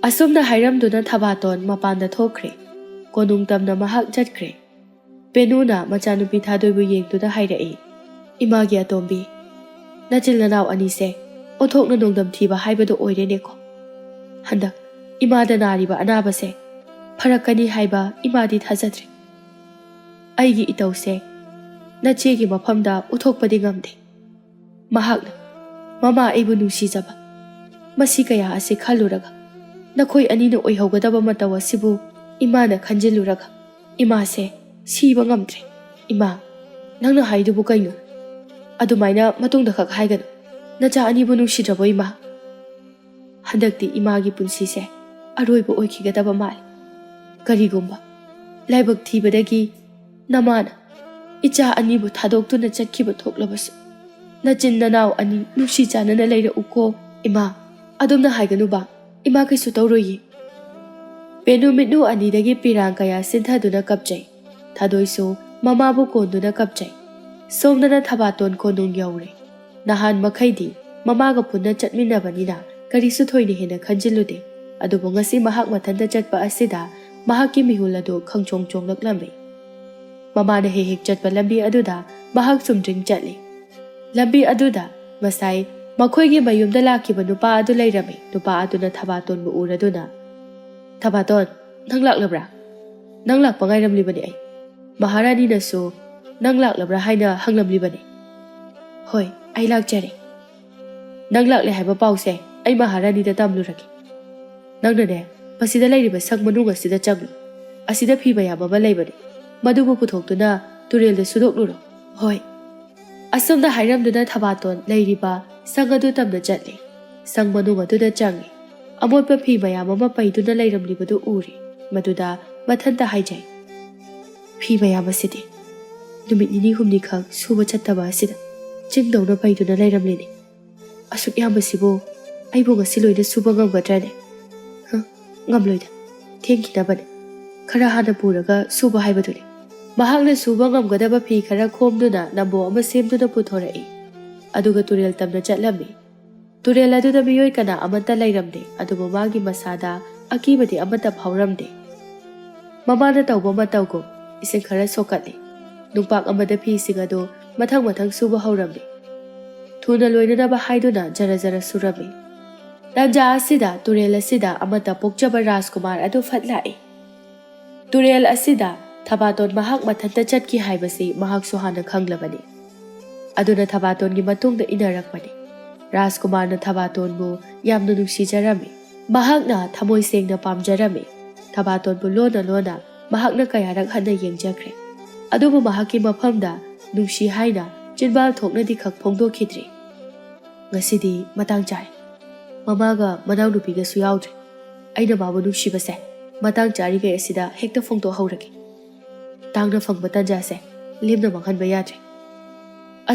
ꯑꯁꯨꯝꯅ ꯍꯥꯏꯔꯝꯗꯨꯅ ꯊꯕꯥꯇꯣꯟ ꯃꯄꯥꯟꯗ ꯊꯣꯛꯈ꯭ꯔꯦ꯫ ꯀꯣꯅꯨꯡ ꯇꯝꯅ ꯃꯍꯥꯛ ꯆꯠꯈ꯭ꯔꯦ꯫ ꯄꯦꯅꯨꯅ ꯃꯆꯥꯅꯨꯄꯤ ꯊꯥꯗꯣꯏꯕꯨ ꯌꯦꯡꯗꯨꯅ ꯍꯥꯏꯔꯛꯏ, "ꯏꯃꯥꯒꯤ ꯑꯇꯣꯝꯕꯤ, ꯅꯆꯤꯜ ꯅꯅꯥꯎ ꯑꯅꯤꯁꯦ ꯑꯣꯟꯊꯣꯛꯅ ꯅꯣꯡꯗꯝ ꯊꯤꯕ ꯍꯥꯏꯕꯗꯣ ꯑꯣꯏꯔꯦꯅꯦꯀꯣ꯫ ꯍꯟꯗꯛ ꯏꯃꯥꯗ ꯅꯥꯔꯤꯕ ꯑꯅꯥꯕꯁꯦ ꯐꯔꯛꯀꯅꯤ ꯍꯥꯏꯕ ꯏꯃꯥꯗꯤ ꯊꯥꯖꯗ꯭ꯔꯦ꯫ ꯑꯩꯒꯤ ꯏꯇꯧꯁꯦ ꯅꯆꯦꯒꯤ ꯃꯐꯝꯗ ꯎꯠꯊꯣꯛꯄꯗꯤ ꯉꯝꯗꯦ꯫ ꯃꯍꯥꯛꯅ ꯃꯃꯥ ꯑꯩꯕꯨ ꯅꯨꯡꯁꯤꯖꯕ, ꯃꯁꯤ ꯀꯌꯥ ꯑꯁꯤ ꯈꯜꯂꯨꯔꯒ ꯅꯈꯣꯏ ꯑꯅꯤꯅ ꯑꯣꯏꯍꯧꯒꯗꯕ ꯃꯇꯧ ꯑꯁꯤꯕꯨ ꯏꯃꯥꯅ ꯈꯟꯖꯤꯜꯂꯨꯔꯒ ꯏꯃꯥꯁꯦ ꯁꯤꯕ ꯉꯝꯗ꯭ꯔꯦ꯫ ꯏꯃꯥ, ꯅꯪꯅ ꯍꯥꯏꯗꯨꯕꯨ ꯀꯩꯅꯣ?" ꯑꯗꯨꯃꯥꯏꯅ ꯃꯇꯨꯡꯗ ꯈꯛ ꯍꯥꯏꯒꯅꯨ꯫ ꯅꯆꯥ ꯑꯅꯤꯕꯨ ꯅꯨꯡꯁꯤꯗ꯭ꯔꯕꯣ, ꯏꯃꯥ? ꯍꯟꯗꯛꯇꯤ ꯏꯃꯥꯒꯤ ꯄꯨꯟꯁꯤꯁꯦ ꯑꯔꯣꯏꯕ ꯑꯣꯏꯈꯤꯒꯗꯕ ꯃꯥꯜꯂꯤ꯫ ꯀꯔꯤꯒꯨꯝꯕ ꯂꯥꯏꯕꯛ ꯊꯤꯕꯗꯒꯤ ꯅꯃꯥꯅ ꯏꯆꯥ ꯑꯅꯤꯕꯨ ꯊꯥꯗꯣꯛꯇꯨꯅ ꯆꯠꯈꯤꯕ ꯊꯣꯛꯂꯕꯁꯨ, ꯅꯆꯤꯟ ꯅꯅꯥꯎ ꯑꯅꯤ ꯅꯨꯡꯁꯤ ꯆꯥꯟꯅꯅ ꯂꯩꯔꯛꯎꯀꯣ, ꯏꯃꯥ꯫ ꯑꯗꯨꯝꯅ ꯍꯥꯏꯒꯅꯨꯕ, ꯏꯃꯥ ꯀꯩꯁꯨ ꯇꯧꯔꯣꯏꯌꯦ꯫ ꯄꯦꯅꯨ ꯃꯤꯠꯅꯨ ꯑꯅꯤꯗꯒꯤ ꯄꯤꯔꯥꯡ ꯀꯌꯥ ꯁꯤꯟꯊꯗꯨꯅ ꯀꯞꯆꯩ꯫ ꯊꯥꯗꯣꯏꯁꯨ ꯃꯃꯥꯕꯨ ꯀꯣꯟꯗꯨꯅ ꯀꯞꯆꯩ꯫ ꯁꯣꯝꯗꯅ ꯊꯕꯥꯇꯣꯟ ꯀꯣꯅꯨꯡ ꯌꯧꯔꯦ꯫ ꯅꯍꯥꯟ ꯃꯈꯩꯗꯤ ꯃꯃꯥꯒ ꯄꯨꯟꯅ ꯆꯠꯃꯤꯟꯅꯕꯅꯤꯅ ꯀꯔꯤꯁꯨ ꯊꯣꯏꯅ ꯍꯦꯟꯅ ꯈꯟꯖꯤꯜꯂꯨꯗꯦ꯫ ꯑꯗꯨꯕꯨ ꯉꯁꯤ ꯃꯍꯥꯛ ꯃꯊꯟꯇ ꯆꯠꯄ ꯑꯁꯤꯗ ꯃꯍꯥꯛꯀꯤ ꯃꯤꯍꯨꯜ ꯑꯗꯨ ꯈꯪꯆꯣꯡ ꯆꯣꯡꯂꯛꯂꯝꯃꯤ꯫ ꯃꯃꯥꯅ ꯍꯦꯛ ꯍꯦꯛ ꯆꯠꯄ ꯂꯝꯕꯤ ꯑꯗꯨꯗ ꯃꯍꯥꯛ ꯆꯨꯝꯗ꯭ꯔꯤꯡ ꯆꯠꯂꯤ꯫ ꯂꯝꯕꯤ ꯑꯗꯨꯗ ꯉꯁꯥꯏ ꯃꯈꯣꯏꯒꯤ ꯃꯌꯨꯝꯗ ꯂꯥꯛꯈꯤꯕ ꯅꯨꯄꯥ ꯑꯗꯨ ꯂꯩꯔꯝꯃꯤ꯫ ꯅꯨꯄꯥ ꯑꯗꯨꯅ ꯊꯕꯥꯇꯣꯟꯕꯨ ꯎꯔꯗꯨꯅ, "ꯊꯕꯥꯇꯣꯟ, ꯅꯪ ꯂꯥꯛꯂꯕ꯭ꯔꯥ? ꯅꯪ ꯂꯥꯛꯄ ꯉꯥꯏꯔꯝꯂꯤꯕꯅꯤ ꯑꯩ꯫ ꯃꯍꯥꯔꯥꯅꯤꯅꯁꯨ ꯅꯪ ꯂꯥꯛꯂꯕ꯭ꯔꯥ ꯍꯥꯏꯅ ꯍꯪꯂꯝꯂꯤꯕꯅꯤ꯫" "ꯍꯣꯏ, ꯑꯩ ꯂꯥꯛꯆꯔꯦ꯫ ꯅꯪ ꯂꯥꯛꯂꯦ ꯍꯥꯏꯕ ꯄꯥꯎꯁꯦ ꯑꯩ ꯃꯍꯥꯔꯥꯅꯤꯗ ꯇꯝꯂꯨꯔꯒꯦ꯫ ꯅꯪꯅꯅꯦ, ꯃꯁꯤꯗ ꯂꯩꯔꯤꯕ ꯁꯪ ꯃꯅꯨꯡ ꯑꯁꯤꯗ ꯆꯪꯂꯨ꯫ ꯑꯁꯤꯗ ꯐꯤ ꯃꯌꯥꯝ ꯑꯃ ꯂꯩꯕꯅꯤ꯫ ꯃꯗꯨꯕꯨ ꯄꯨꯊꯣꯛꯇꯨꯅ ꯇꯨꯔꯦꯜꯗ ꯁꯨꯗꯣꯛꯂꯨꯔꯣ꯫" "ꯍꯣꯏ꯫" ꯑꯁꯨꯝꯅ ꯍꯥꯏꯔꯝꯗꯨꯅ ꯊꯕꯥꯇꯣꯟ ꯂꯩꯔꯤꯕ ꯁꯪ ꯑꯗꯨ ꯇꯝꯅ ꯆꯠꯂꯤ꯫ ꯁꯪ ꯃꯅꯨꯡ ꯑꯗꯨꯗ ꯆꯪꯉꯤ꯫ ꯑꯃꯣꯠꯄ ꯐꯤ ꯃꯌꯥꯝ ꯑꯃ ꯄꯩꯗꯨꯅ ꯂꯩꯔꯝꯂꯤꯕꯗꯨ ꯎꯔꯦ꯫ ꯃꯗꯨꯗ ꯃꯊꯟꯇ ꯍꯥꯏꯖꯩ, "ꯐꯤ ꯃꯌꯥꯝ ꯑꯁꯤꯗꯤ ꯅꯨꯃꯤꯠ ꯅꯤꯅꯤ ꯍꯨꯝꯅꯤꯈꯛ ꯁꯨꯕ ꯆꯠꯇꯕ ꯑꯁꯤꯗ ꯆꯤꯡꯗꯧꯅ ꯄꯩꯗꯨꯅ ꯂꯩꯔꯝꯂꯤꯅꯤ꯫ ꯑꯁꯨꯛ ꯌꯥꯝꯕꯁꯤꯕꯨ ꯑꯩꯕꯨ ꯉꯁꯤ ꯂꯣꯏꯅ ꯁꯨꯕ ꯉꯝꯒꯗ꯭ꯔꯅꯦ? ꯍ, ꯉꯝꯂꯣꯏꯗ꯫ ꯊꯦꯡꯈꯤꯅꯕꯅꯦ꯫ ꯈꯔ ꯍꯥꯟꯅ ꯄꯨꯔꯒ ꯁꯨꯕ ꯍꯥꯏꯕꯗꯨꯅꯤ꯫" ꯃꯍꯥꯛꯅ ꯁꯨꯕ ꯉꯝꯒꯗꯕ ꯐꯤ ꯈꯔ ꯈꯣꯝꯗꯨꯅ ꯅꯝꯕꯣ ꯑꯃ ꯁꯦꯝꯗꯨꯅ ꯄꯨꯊꯣꯔꯛꯏ꯫ ꯑꯗꯨꯒ ꯇꯨꯔꯦꯜ ꯇꯝꯅ ꯆꯠꯂꯝꯃꯤ꯫ ꯇꯨꯔꯦꯜ ꯑꯗꯨꯗ ꯃꯤꯑꯣꯏ ꯀꯅꯥ ꯑꯃꯠꯇ ꯂꯩꯔꯝꯗꯦ, ꯑꯗꯨꯕꯨ ꯃꯥꯒꯤ ꯃꯁꯥꯗ ꯑꯀꯤꯕꯗꯤ ꯑꯃꯠꯇ ꯐꯥꯎꯔꯝꯗꯦ꯫ ꯃꯃꯥꯅ ꯇꯧꯕ ꯃꯇꯧꯒꯨꯝ ꯏꯁꯤꯡ ꯈꯔ ꯁꯣꯛꯀꯠꯂꯤ꯫ ꯅꯨꯡꯄꯥꯛ ꯑꯃꯗ ꯐꯤꯁꯤꯡ ꯑꯗꯨ ꯃꯊꯪ ꯃꯊꯪ ꯁꯨꯕ ꯍꯧꯔꯝꯃꯤ꯫ ꯊꯨꯅ ꯂꯣꯏꯅꯅꯕ ꯍꯥꯏꯗꯨꯅ ꯖꯔ ꯖꯔ ꯁꯨꯔꯝꯃꯤ꯫ ꯇꯥꯟꯖꯥ ꯑꯁꯤꯗ ꯇꯨꯔꯦꯜ ꯑꯁꯤꯗ ꯑꯃꯠꯇ ꯄꯣꯛꯆꯕ ꯔꯥꯖꯀꯨꯃꯥꯔ ꯑꯗꯨ ꯐꯠ ꯂꯥꯛꯏ꯫ ꯇꯨꯔꯦꯜ ꯑꯁꯤꯗ ꯊꯕꯥꯇꯣꯟ ꯃꯍꯥꯛ ꯃꯊꯟꯇ ꯆꯠꯈꯤ ꯍꯥꯏꯕꯁꯤ ꯃꯍꯥꯛꯁꯨ ꯍꯥꯟꯅ ꯈꯪꯂꯕꯅꯤ꯫ ꯑꯗꯨꯅ ꯊꯕꯥꯇꯣꯟꯒꯤ ꯃꯇꯨꯡꯗ ꯏꯟꯅꯔꯛꯄꯅꯤ꯫ ꯔꯥꯖꯀꯨꯃꯥꯔꯅ ꯊꯕꯥꯇꯣꯟꯕꯨ ꯌꯥꯝꯅ ꯅꯨꯡꯁꯤꯖꯔꯝꯃꯤ꯫ ꯃꯍꯥꯛꯅ ꯊꯃꯣꯏ ꯁꯦꯡꯅ ꯄꯥꯝꯖꯔꯝꯃꯤ꯫ ꯊꯕꯥꯇꯣꯟꯕꯨ ꯂꯣꯟꯅ ꯂꯣꯟꯅ ꯃꯍꯥꯛꯅ ꯀꯌꯥꯔꯛ ꯍꯟꯅ ꯌꯦꯡꯖꯈ꯭ꯔꯦ꯫ ꯑꯗꯨꯕꯨ ꯃꯍꯥꯛꯀꯤ ꯃꯐꯝꯗ ꯅꯨꯡꯁꯤ ꯍꯥꯏꯅ ꯆꯤꯟꯕꯥꯜ ꯊꯣꯛꯅꯗꯤ ꯈꯛ ꯐꯣꯡꯗꯣꯛꯈꯤꯗ꯭ꯔꯤ꯫ "ꯉꯁꯤꯗꯤ ꯃꯇꯥꯡ ꯆꯥꯔꯦ꯫ ꯃꯃꯥꯒ ꯃꯅꯥꯎꯅꯨꯄꯤꯒꯁꯨ ꯌꯥꯎꯗ꯭ꯔꯦ꯫ ꯑꯩꯅ ꯃꯥꯕꯨ ꯅꯨꯡꯁꯤꯕꯁꯦ ꯃꯇꯥꯡ ꯆꯥꯔꯤꯉꯩ ꯑꯁꯤꯗ ꯍꯦꯛꯇ ꯐꯣꯡꯗꯣꯛꯍꯧꯔꯒꯦ꯫ ꯇꯥꯡꯅ ꯐꯪꯕ ꯇꯥꯟꯖꯥꯁꯦ ꯂꯦꯝꯅ ꯃꯥꯡꯍꯟꯕ ꯌꯥꯗ꯭ꯔꯦ"꯫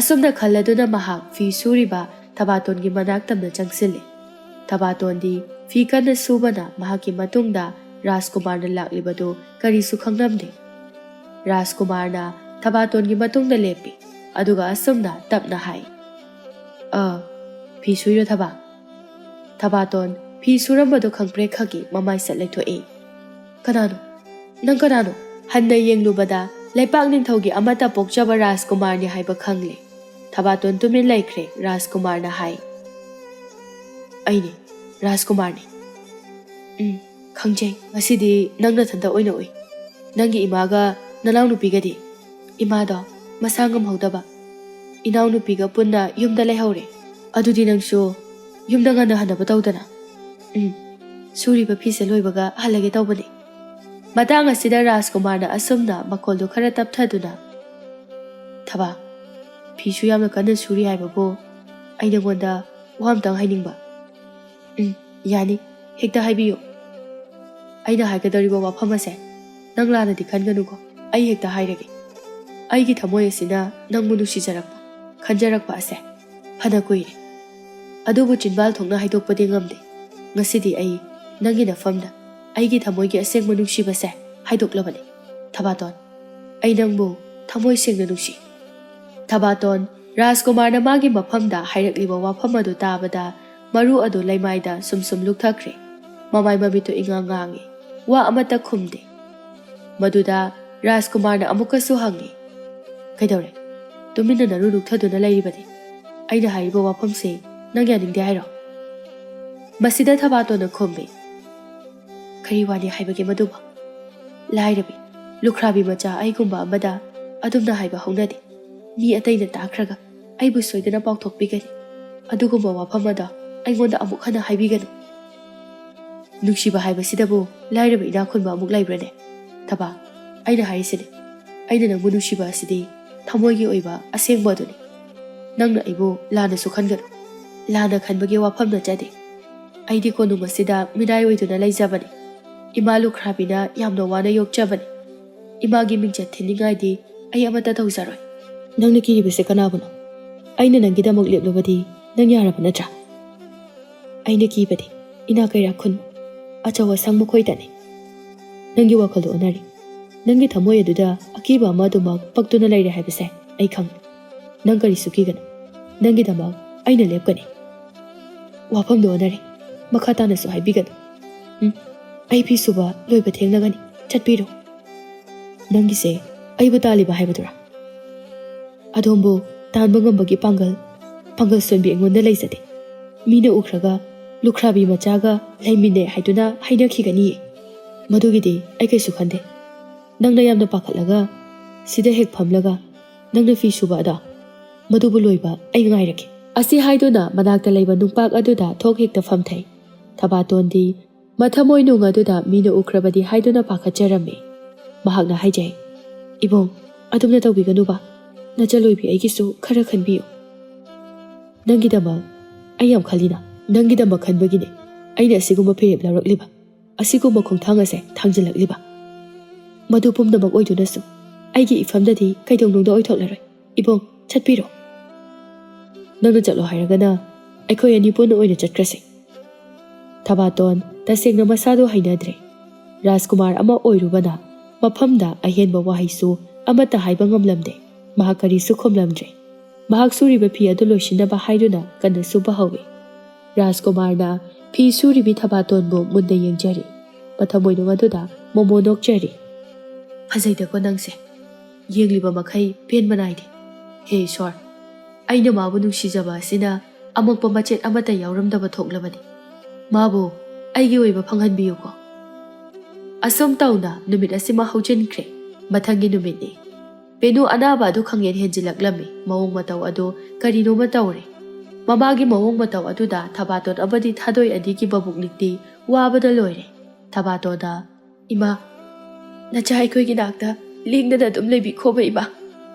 ꯑꯁꯨꯝꯅ ꯈꯜꯂꯗꯨꯅ ꯃꯍꯥꯛ ꯐꯤ ꯁꯨꯔꯤꯕ ꯊꯕꯥꯇꯣꯟꯒꯤ ꯃꯅꯥꯛ ꯇꯝꯅ ꯆꯪꯁꯤꯜꯂꯤ꯫ ꯊꯕꯥꯇꯣꯟꯗꯤ ꯐꯤ ꯀꯟꯅ ꯁꯨꯕꯅ ꯃꯍꯥꯛꯀꯤ ꯃꯇꯨꯡꯗ ꯔꯥꯖꯀꯨꯃꯥꯔꯅ ꯂꯥꯛꯂꯤꯕꯗꯨ ꯀꯔꯤꯁꯨ ꯈꯪꯂꯝꯗꯦ꯫ ꯔꯥꯖꯀꯨꯃꯥꯔꯅ ꯊꯕꯥꯇꯣꯟꯒꯤ ꯃꯇꯨꯡꯗ ꯂꯦꯞꯄꯤ, ꯑꯗꯨꯒ ꯑꯁꯨꯝꯅ ꯇꯞꯅ ꯍꯥꯏ, "ꯑ, ꯐꯤ ꯁꯨꯏꯔꯣ ꯊꯕꯥ?" ꯊꯕꯥꯇꯣꯟ ꯐꯤ ꯁꯨꯔꯝꯕꯗꯨ ꯈꯪꯄ꯭ꯔꯦꯛ ꯈꯛꯀꯤ ꯃꯃꯥꯏ ꯁꯠ ꯂꯩꯊꯣꯛꯏ꯫ "ꯀꯅꯥꯅꯣ? ꯅꯪ ꯀꯅꯥꯅꯣ?" ꯍꯟꯅ ꯌꯦꯡꯂꯨꯕꯗ ꯂꯩꯄꯥꯛ ꯅꯤꯡꯊꯧꯒꯤ ꯑꯃꯠꯇ ꯄꯣꯛꯆꯕ ꯔꯥꯖꯀꯨꯃꯥꯔꯅꯤ ꯍꯥꯏꯕ ꯈꯪꯂꯦ꯫ ꯊꯕꯥꯇꯣꯟ ꯇꯨꯃꯤꯟ ꯂꯩꯈ꯭ꯔꯦ꯫ ꯔꯥꯖꯀꯨꯃꯥꯔꯅ ꯍꯥꯏ, "ꯑꯩꯅꯤ, ꯔꯥꯖꯀꯨꯃꯥꯔꯅꯤ꯫" "ꯎꯝ, ꯈꯪꯖꯩ꯫ ꯉꯁꯤꯗꯤ ꯅꯪ ꯅꯊꯟꯇ ꯑꯣꯏꯅ ꯎꯏ꯫ ꯅꯪꯒꯤ ꯏꯃꯥꯒ ꯅꯅꯥꯎꯅꯨꯄꯤꯒꯗꯤ?" "ꯏꯃꯥꯗꯣ ꯃꯁꯥ ꯉꯝꯍꯧꯗꯕ, ꯏꯅꯥꯎꯅꯨꯄꯤꯒ ꯄꯨꯟꯅ ꯌꯨꯝꯗ ꯂꯩꯍꯧꯔꯦ꯫" "ꯑꯗꯨꯗꯤ ꯅꯪꯁꯨ ꯌꯨꯝꯗ ꯉꯟꯅ ꯍꯟꯅꯕ ꯇꯧꯗꯅ꯫" "ꯎꯝ, ꯁꯨꯔꯤꯕ ꯐꯤꯁꯦ ꯂꯣꯏꯕꯒ ꯍꯜꯂꯒꯦ ꯇꯧꯕꯅꯤ꯫" ꯃꯇꯥꯡ ꯑꯁꯤꯗ ꯔꯥꯖꯀꯨꯃꯥꯔꯅ ꯑꯁꯨꯝꯅ ꯃꯈꯣꯜꯗꯨ ꯈꯔ ꯇꯞꯊꯗꯨꯅ, "ꯊꯕꯥ, ꯐꯤꯁꯨ ꯌꯥꯝꯅ ꯀꯟꯅ ꯁꯨꯔꯤ ꯍꯥꯏꯕꯕꯨ ꯑꯩ ꯅꯉꯣꯟꯗ ꯋꯥ ꯑꯝꯇꯪ ꯍꯥꯏꯅꯤꯡꯕ꯫" "ꯎꯝ, ꯌꯥꯅꯤ, ꯍꯦꯛꯇ ꯍꯥꯏꯕꯤꯌꯨ꯫" "ꯑꯩꯅ ꯍꯥꯏꯒꯗꯧꯔꯤꯕ ꯋꯥꯐꯝ ꯑꯁꯦ ꯅꯪ ꯂꯥꯟꯅꯗꯤ ꯈꯟꯒꯅꯨꯀꯣ꯫ ꯑꯩ ꯍꯦꯛꯇ ꯍꯥꯏꯔꯒꯦ꯫ ꯑꯩꯒꯤ ꯊꯃꯣꯏ ꯑꯁꯤꯅ ꯅꯪꯕꯨ ꯅꯨꯡꯁꯤꯖꯔꯛꯄ, ꯈꯟꯖꯔꯛꯄ ꯑꯁꯦ ꯐꯅ ꯀꯨꯏꯔꯦ꯫ ꯑꯗꯨꯕꯨ ꯆꯤꯟꯕꯥꯜ ꯊꯣꯛꯅ ꯍꯥꯏꯗꯣꯛꯄꯗꯤ ꯉꯝꯗꯦ꯫ ꯉꯁꯤꯗꯤ ꯑꯩ ꯅꯪꯒꯤ ꯅꯐꯝꯗ ꯑꯩꯒꯤ ꯊꯃꯣꯏꯒꯤ ꯑꯁꯦꯡꯕ ꯅꯨꯡꯁꯤꯕꯁꯦ ꯍꯥꯏꯗꯣꯛꯂꯕꯅꯤ꯫ ꯊꯕꯥꯇꯣꯟ, ꯑꯩ ꯅꯪꯕꯨ ꯊꯃꯣꯏ ꯁꯦꯡꯅ ꯅꯨꯡꯁꯤ꯫" ꯊꯕꯥꯇꯣꯟ, ꯔꯥꯖꯀꯨꯃꯥꯔꯅ ꯃꯥꯒꯤ ꯃꯐꯝꯗ ꯍꯥꯏꯔꯛꯂꯤꯕ ꯋꯥꯐꯝ ꯑꯗꯨ ꯇꯥꯕꯗ ꯃꯔꯨ ꯑꯗꯨ ꯂꯩꯃꯥꯏꯗ ꯁꯨꯝ ꯁꯨꯝ ꯂꯨꯞꯊꯈ꯭ꯔꯦ꯫ ꯃꯃꯥꯏ ꯃꯃꯤꯠꯇꯨ ꯏꯉꯥꯡ ꯉꯥꯡꯉꯤ꯫ ꯋꯥ ꯑꯃꯠꯇ ꯈꯨꯝꯗꯦ꯫ ꯃꯗꯨꯗ ꯔꯥꯖꯀꯨꯃꯥꯔꯅ ꯑꯃꯨꯛꯀꯁꯨ ꯍꯪꯉꯤ, "ꯀꯩꯗꯧꯔꯦ? ꯇꯨꯃꯤꯟꯅ ꯅꯔꯨ ꯂꯨꯛꯊꯗꯨꯅ ꯂꯩꯔꯤꯕꯗꯤ? ꯑꯩꯅ ꯍꯥꯏꯔꯤꯕ ꯋꯥꯐꯝꯁꯤ ꯅꯪ ꯌꯥꯅꯤꯡꯗꯦ ꯍꯥꯏꯔꯣ?" ꯃꯁꯤꯗ ꯊꯕꯥꯇꯣꯟꯅ ꯈꯨꯝꯃꯤ, "ꯀꯔꯤ ꯋꯥꯅꯤ ꯍꯥꯏꯕꯒꯦ ꯃꯗꯨꯕꯨ? ꯂꯥꯏꯔꯕꯤ, ꯂꯨꯈ꯭ꯔꯥꯕꯤ ꯃꯆꯥ ꯑꯩꯒꯨꯝꯕ ꯑꯃꯗ ꯑꯗꯨꯝꯅ ꯍꯥꯏꯕ ꯍꯧꯅꯗꯦ꯫ ꯃꯤ ꯑꯇꯩꯅ ꯇꯥꯈ꯭ꯔꯒ ꯑꯩꯕꯨ ꯁꯣꯏꯗꯅ ꯄꯥꯎꯊꯣꯛꯄꯤꯒꯅꯤ꯫ ꯑꯗꯨꯒꯨꯝꯕ ꯋꯥꯐꯝ ꯑꯗꯣ ꯑꯩꯉꯣꯟꯗ ꯑꯃꯨꯛ ꯍꯟꯅ ꯍꯥꯏꯕꯤꯒꯅꯨ꯫ ꯅꯨꯡꯁꯤꯕ ꯍꯥꯏꯕꯁꯤꯗꯕꯨ ꯂꯥꯏꯔꯕ ꯏꯅꯥꯛ ꯈꯨꯟꯕ ꯑꯃꯨꯛ ꯂꯩꯕ꯭ꯔꯅꯦ? ꯊꯕꯥ, ꯑꯩꯅ ꯍꯥꯏꯔꯤꯁꯤꯅꯦ, ꯑꯩꯅ ꯅꯪꯕꯨ ꯅꯨꯡꯁꯤꯕ ꯑꯁꯤꯗꯤ ꯊꯃꯣꯏꯒꯤ ꯑꯣꯏꯕ ꯑꯁꯦꯡꯕ ꯑꯗꯨꯅꯤ꯫ ꯅꯪꯅ ꯑꯩꯕꯨ ꯂꯥꯟꯅꯁꯨ ꯈꯟꯒꯅꯨ꯫ ꯂꯥꯟꯅ ꯈꯟꯕꯒꯤ ꯋꯥꯐꯝ ꯅꯠꯆꯗꯦ꯫ ꯑꯩꯗꯤ ꯀꯣꯅꯨꯡ ꯑꯁꯤꯗ ꯃꯤꯅꯥꯏ ꯑꯣꯏꯗꯨꯅ ꯂꯩꯖꯕꯅꯤ꯫ ꯏꯃꯥ ꯂꯨꯈ꯭ꯔꯥꯕꯤꯅ ꯌꯥꯝꯅ ꯋꯥꯅ ꯌꯣꯛꯆꯕꯅꯤ꯫ ꯏꯃꯥꯒꯤ ꯃꯤꯡꯆꯠ ꯊꯤꯅꯤꯡꯉꯥꯏꯗꯤ ꯑꯩ ꯑꯃꯠꯇ ꯇꯧꯖꯔꯣꯏ꯫ ꯅꯪꯅ ꯀꯤꯔꯤꯕꯁꯦ ꯀꯅꯥꯕꯨꯅꯣ? ꯑꯩꯅ ꯅꯪꯒꯤꯗꯃꯛ ꯂꯦꯞꯂꯕꯗꯤ ꯅꯪ ꯌꯥꯔꯕ ꯅꯠꯇ꯭ꯔꯥ? ꯑꯩꯅ ꯀꯤꯕꯗꯤ ꯏꯅꯥ ꯀꯩꯔꯥꯛ ꯈꯨꯟ, ꯑꯆꯧ ꯑꯁꯥꯡ ꯃꯈꯣꯏꯗꯅꯤ꯫ ꯅꯪꯒꯤ ꯋꯥꯈꯜꯗꯣ ꯑꯣꯟꯅꯔꯦ꯫ ꯅꯪꯒꯤ ꯊꯃꯣꯏ ꯑꯗꯨꯗ ꯑꯀꯤꯕ ꯑꯃ ꯑꯗꯨꯃꯛ ꯄꯛꯇꯨꯅ ꯂꯩꯔꯦ ꯍꯥꯏꯕꯁꯦ ꯑꯩ ꯈꯪꯉꯤ꯫ ꯅꯪ ꯀꯔꯤꯁꯨ ꯀꯤꯒꯅꯨ꯫ ꯅꯪꯒꯤꯗꯃꯛ ꯑꯩꯅ ꯂꯦꯞꯀꯅꯤ꯫ ꯋꯥꯐꯝꯗꯣ ꯑꯣꯟꯅꯔꯦ꯫ ꯃꯈꯥ ꯇꯥꯅꯁꯨ ꯍꯥꯏꯕꯤꯒꯅꯨ꯫ ꯎꯝ, ꯑꯩ ꯐꯤ ꯁꯨꯕ ꯂꯣꯏꯕ ꯊꯦꯡꯂꯒꯅꯤ꯫ ꯆꯠꯄꯤꯔꯣ꯫ ꯅꯪꯒꯤꯁꯦ ꯑꯩꯕꯨ ꯇꯥꯜꯂꯤꯕ ꯍꯥꯏꯕꯗꯨꯔꯥ? ꯑꯗꯣꯝꯕꯨ ꯇꯥꯟꯕ ꯉꯝꯕꯒꯤ ꯄꯥꯡꯒꯜ, ꯄꯥꯡꯒꯜ ꯁꯣꯟꯕꯤ ꯑꯩꯉꯣꯟꯗ ꯂꯩꯖꯗꯦ꯫ ꯃꯤꯅ ꯎꯈ꯭ꯔꯒ ꯂꯨꯈ꯭ꯔꯥꯕꯤ ꯃꯆꯥꯒ ꯂꯩꯃꯤꯟꯅꯩ ꯍꯥꯏꯗꯨꯅ ꯍꯥꯏꯅꯈꯤꯒꯅꯤꯌꯦ꯫ ꯃꯗꯨꯒꯤꯗꯤ ꯑꯩ ꯀꯩꯁꯨ ꯈꯟꯗꯦ꯫ ꯅꯪꯅ ꯌꯥꯝꯅ ꯄꯥꯈꯠꯂꯒ ꯁꯤꯗ ꯍꯦꯛ ꯐꯝꯂꯒ ꯅꯪꯅ ꯐꯤ ꯁꯨꯕ ꯑꯗꯣ, ꯃꯗꯨꯕꯨ ꯂꯣꯏꯕ ꯑꯩ ꯉꯥꯏꯔꯒꯦ꯫ ꯑꯁꯤ ꯍꯥꯏꯗꯨꯅ ꯃꯅꯥꯛꯇ ꯂꯩꯕ ꯅꯨꯡꯄꯥꯛ ꯑꯗꯨꯗ ꯊꯣꯛ ꯍꯦꯛꯇ ꯐꯝꯊꯩ꯫ ꯊꯕꯥꯇꯣꯟꯗꯤ ꯃꯊꯃꯣꯏꯅꯨꯡ ꯑꯗꯨꯗ ꯃꯤꯅ ꯎꯈ꯭ꯔꯕꯗꯤ ꯍꯥꯏꯗꯨꯅ ꯄꯥꯈꯠꯆꯔꯝꯃꯤ꯫ ꯃꯍꯥꯛꯅ ꯍꯥꯏꯖꯩ, "ꯏꯕꯨꯡ, ꯑꯗꯨꯝꯅ ꯇꯧꯕꯤꯒꯅꯨꯕ꯫ ꯅꯆꯜꯂꯣꯏꯕꯤ ꯑꯩꯒꯤꯁꯨ ꯈꯔ ꯈꯟꯕꯤꯌꯨ꯫ ꯅꯪꯒꯤꯗꯃꯛ ꯑꯩ ꯌꯥꯝ ꯈꯜꯂꯤꯅ꯫ ꯅꯪꯒꯤꯗꯃꯛ ꯈꯟꯕꯒꯤꯅꯦ ꯑꯩꯅ ꯑꯁꯤꯒꯨꯝꯕ ꯐꯤꯔꯦꯞ ꯂꯧꯔꯛꯂꯤꯕ, ꯑꯁꯤꯒꯨꯝꯕ ꯈꯣꯡꯊꯥꯡ ꯑꯁꯦ ꯊꯥꯡꯖꯤꯜꯂꯛꯂꯤꯕ꯫ ꯃꯗꯨ ꯄꯨꯝꯅꯃꯛ ꯑꯣꯏꯗꯨꯅꯁꯨ ꯑꯩꯒꯤ ꯏꯐꯝꯗꯗꯤ ꯀꯩꯗꯧꯅꯨꯡꯗ ꯑꯣꯏꯊꯣꯛꯂꯔꯣꯏ꯫ ꯏꯕꯨꯡ, ꯆꯠꯄꯤꯔꯣ꯫ ꯅꯪꯅ ꯆꯠꯂꯣ ꯍꯥꯏꯔꯒꯅ ꯑꯩꯈꯣꯏ ꯑꯅꯤ ꯄꯨꯟꯅ ꯑꯣꯏꯅ ꯆꯠꯈ꯭ꯔꯁꯤ꯫" ꯊꯕꯥꯇꯣꯟ ꯇꯁꯦꯡꯅ ꯃꯁꯥꯗꯣ ꯍꯩꯅꯗ꯭ꯔꯦ꯫ ꯔꯥꯖꯀꯨꯃꯥꯔ ꯑꯃ ꯑꯣꯏꯔꯨꯕꯅ ꯃꯐꯝꯗ ꯑꯍꯦꯟꯕ ꯋꯥꯍꯩꯁꯨ ꯑꯃꯠꯇ ꯍꯥꯏꯕ ꯉꯝꯂꯝꯗꯦ꯫ ꯃꯍꯥꯛ ꯀꯔꯤꯁꯨ ꯈꯨꯝꯂꯝꯗ꯭ꯔꯦ꯫ ꯃꯍꯥꯛ ꯁꯨꯔꯤꯕ ꯐꯤ ꯑꯗꯨ ꯂꯣꯏꯁꯤꯟꯅꯕ ꯍꯥꯏꯗꯨꯅ ꯀꯟꯅ ꯁꯨꯕ ꯍꯧꯏ꯫ ꯔꯥꯖꯀꯨꯃꯥꯔꯅ ꯐꯤ ꯁꯨꯔꯤꯕꯤ ꯊꯕꯥꯇꯣꯟꯕꯨ ꯃꯨꯟꯅ ꯌꯦꯡꯖꯔꯤ꯫ ꯃꯊꯃꯣꯏꯅꯨꯡ ꯑꯗꯨꯗ ꯃꯣꯃꯣ ꯅꯣꯛꯆꯔꯤ꯫ "ꯐꯖꯩꯗꯀꯣ ꯅꯪꯁꯦ꯫ ꯌꯦꯡꯂꯤꯕ ꯃꯈꯩ ꯄꯦꯟꯕ ꯅꯥꯏꯗꯦ꯫ ꯍꯦ ꯏꯁꯣꯔ, ꯑꯩꯅ ꯃꯥꯕꯨ ꯅꯨꯡꯁꯤꯖꯕ ꯑꯁꯤꯅ ꯑꯃꯛꯄ ꯃꯆꯦꯠ ꯑꯃꯠꯇ ꯌꯥꯎꯔꯝꯗꯕ ꯊꯣꯛꯂꯕꯅꯤ꯫ ꯃꯥꯕꯨ ꯑꯩꯒꯤ ꯑꯣꯏꯕ ꯐꯪꯍꯟꯕꯤꯌꯨꯀꯣ꯫" ꯑꯁꯨꯝ ꯇꯧꯅ ꯅꯨꯃꯤꯠ ꯑꯁꯤꯃ ꯍꯧꯖꯤꯟꯈ꯭ꯔꯦ꯫ ꯃꯊꯪꯒꯤ ꯅꯨꯃꯤꯠꯅꯤ꯫ ꯄꯦꯅꯨ ꯑꯅꯥꯕ ꯑꯗꯨ ꯈꯪꯍꯦꯟ ꯍꯦꯟꯖꯤꯜꯂꯛꯂꯝꯃꯤ꯫ ꯃꯑꯣꯡ ꯃꯇꯧ ꯑꯗꯨ ꯀꯔꯤꯅꯣꯃ ꯇꯧꯔꯦ꯫ ꯃꯃꯥꯒꯤ ꯃꯑꯣꯡ ꯃꯇꯧ ꯑꯗꯨꯗ ꯊꯕꯥꯇꯣꯟ ꯑꯃꯗꯤ ꯊꯥꯗꯣꯏ ꯑꯅꯤꯒꯤ ꯃꯕꯨꯛꯅꯤꯡꯗꯤ ꯋꯥꯕꯅ ꯂꯣꯏꯔꯦ꯫ ꯊꯕꯥꯇꯣꯟꯅ, "ꯏꯃꯥ, ꯅꯆꯥ ꯑꯩꯈꯣꯏꯒꯤ ꯅꯥꯛꯇ ꯂꯦꯡꯗꯅ ꯑꯗꯨꯝ ꯂꯩꯕꯤꯈꯣꯕ ꯏꯃꯥ꯫"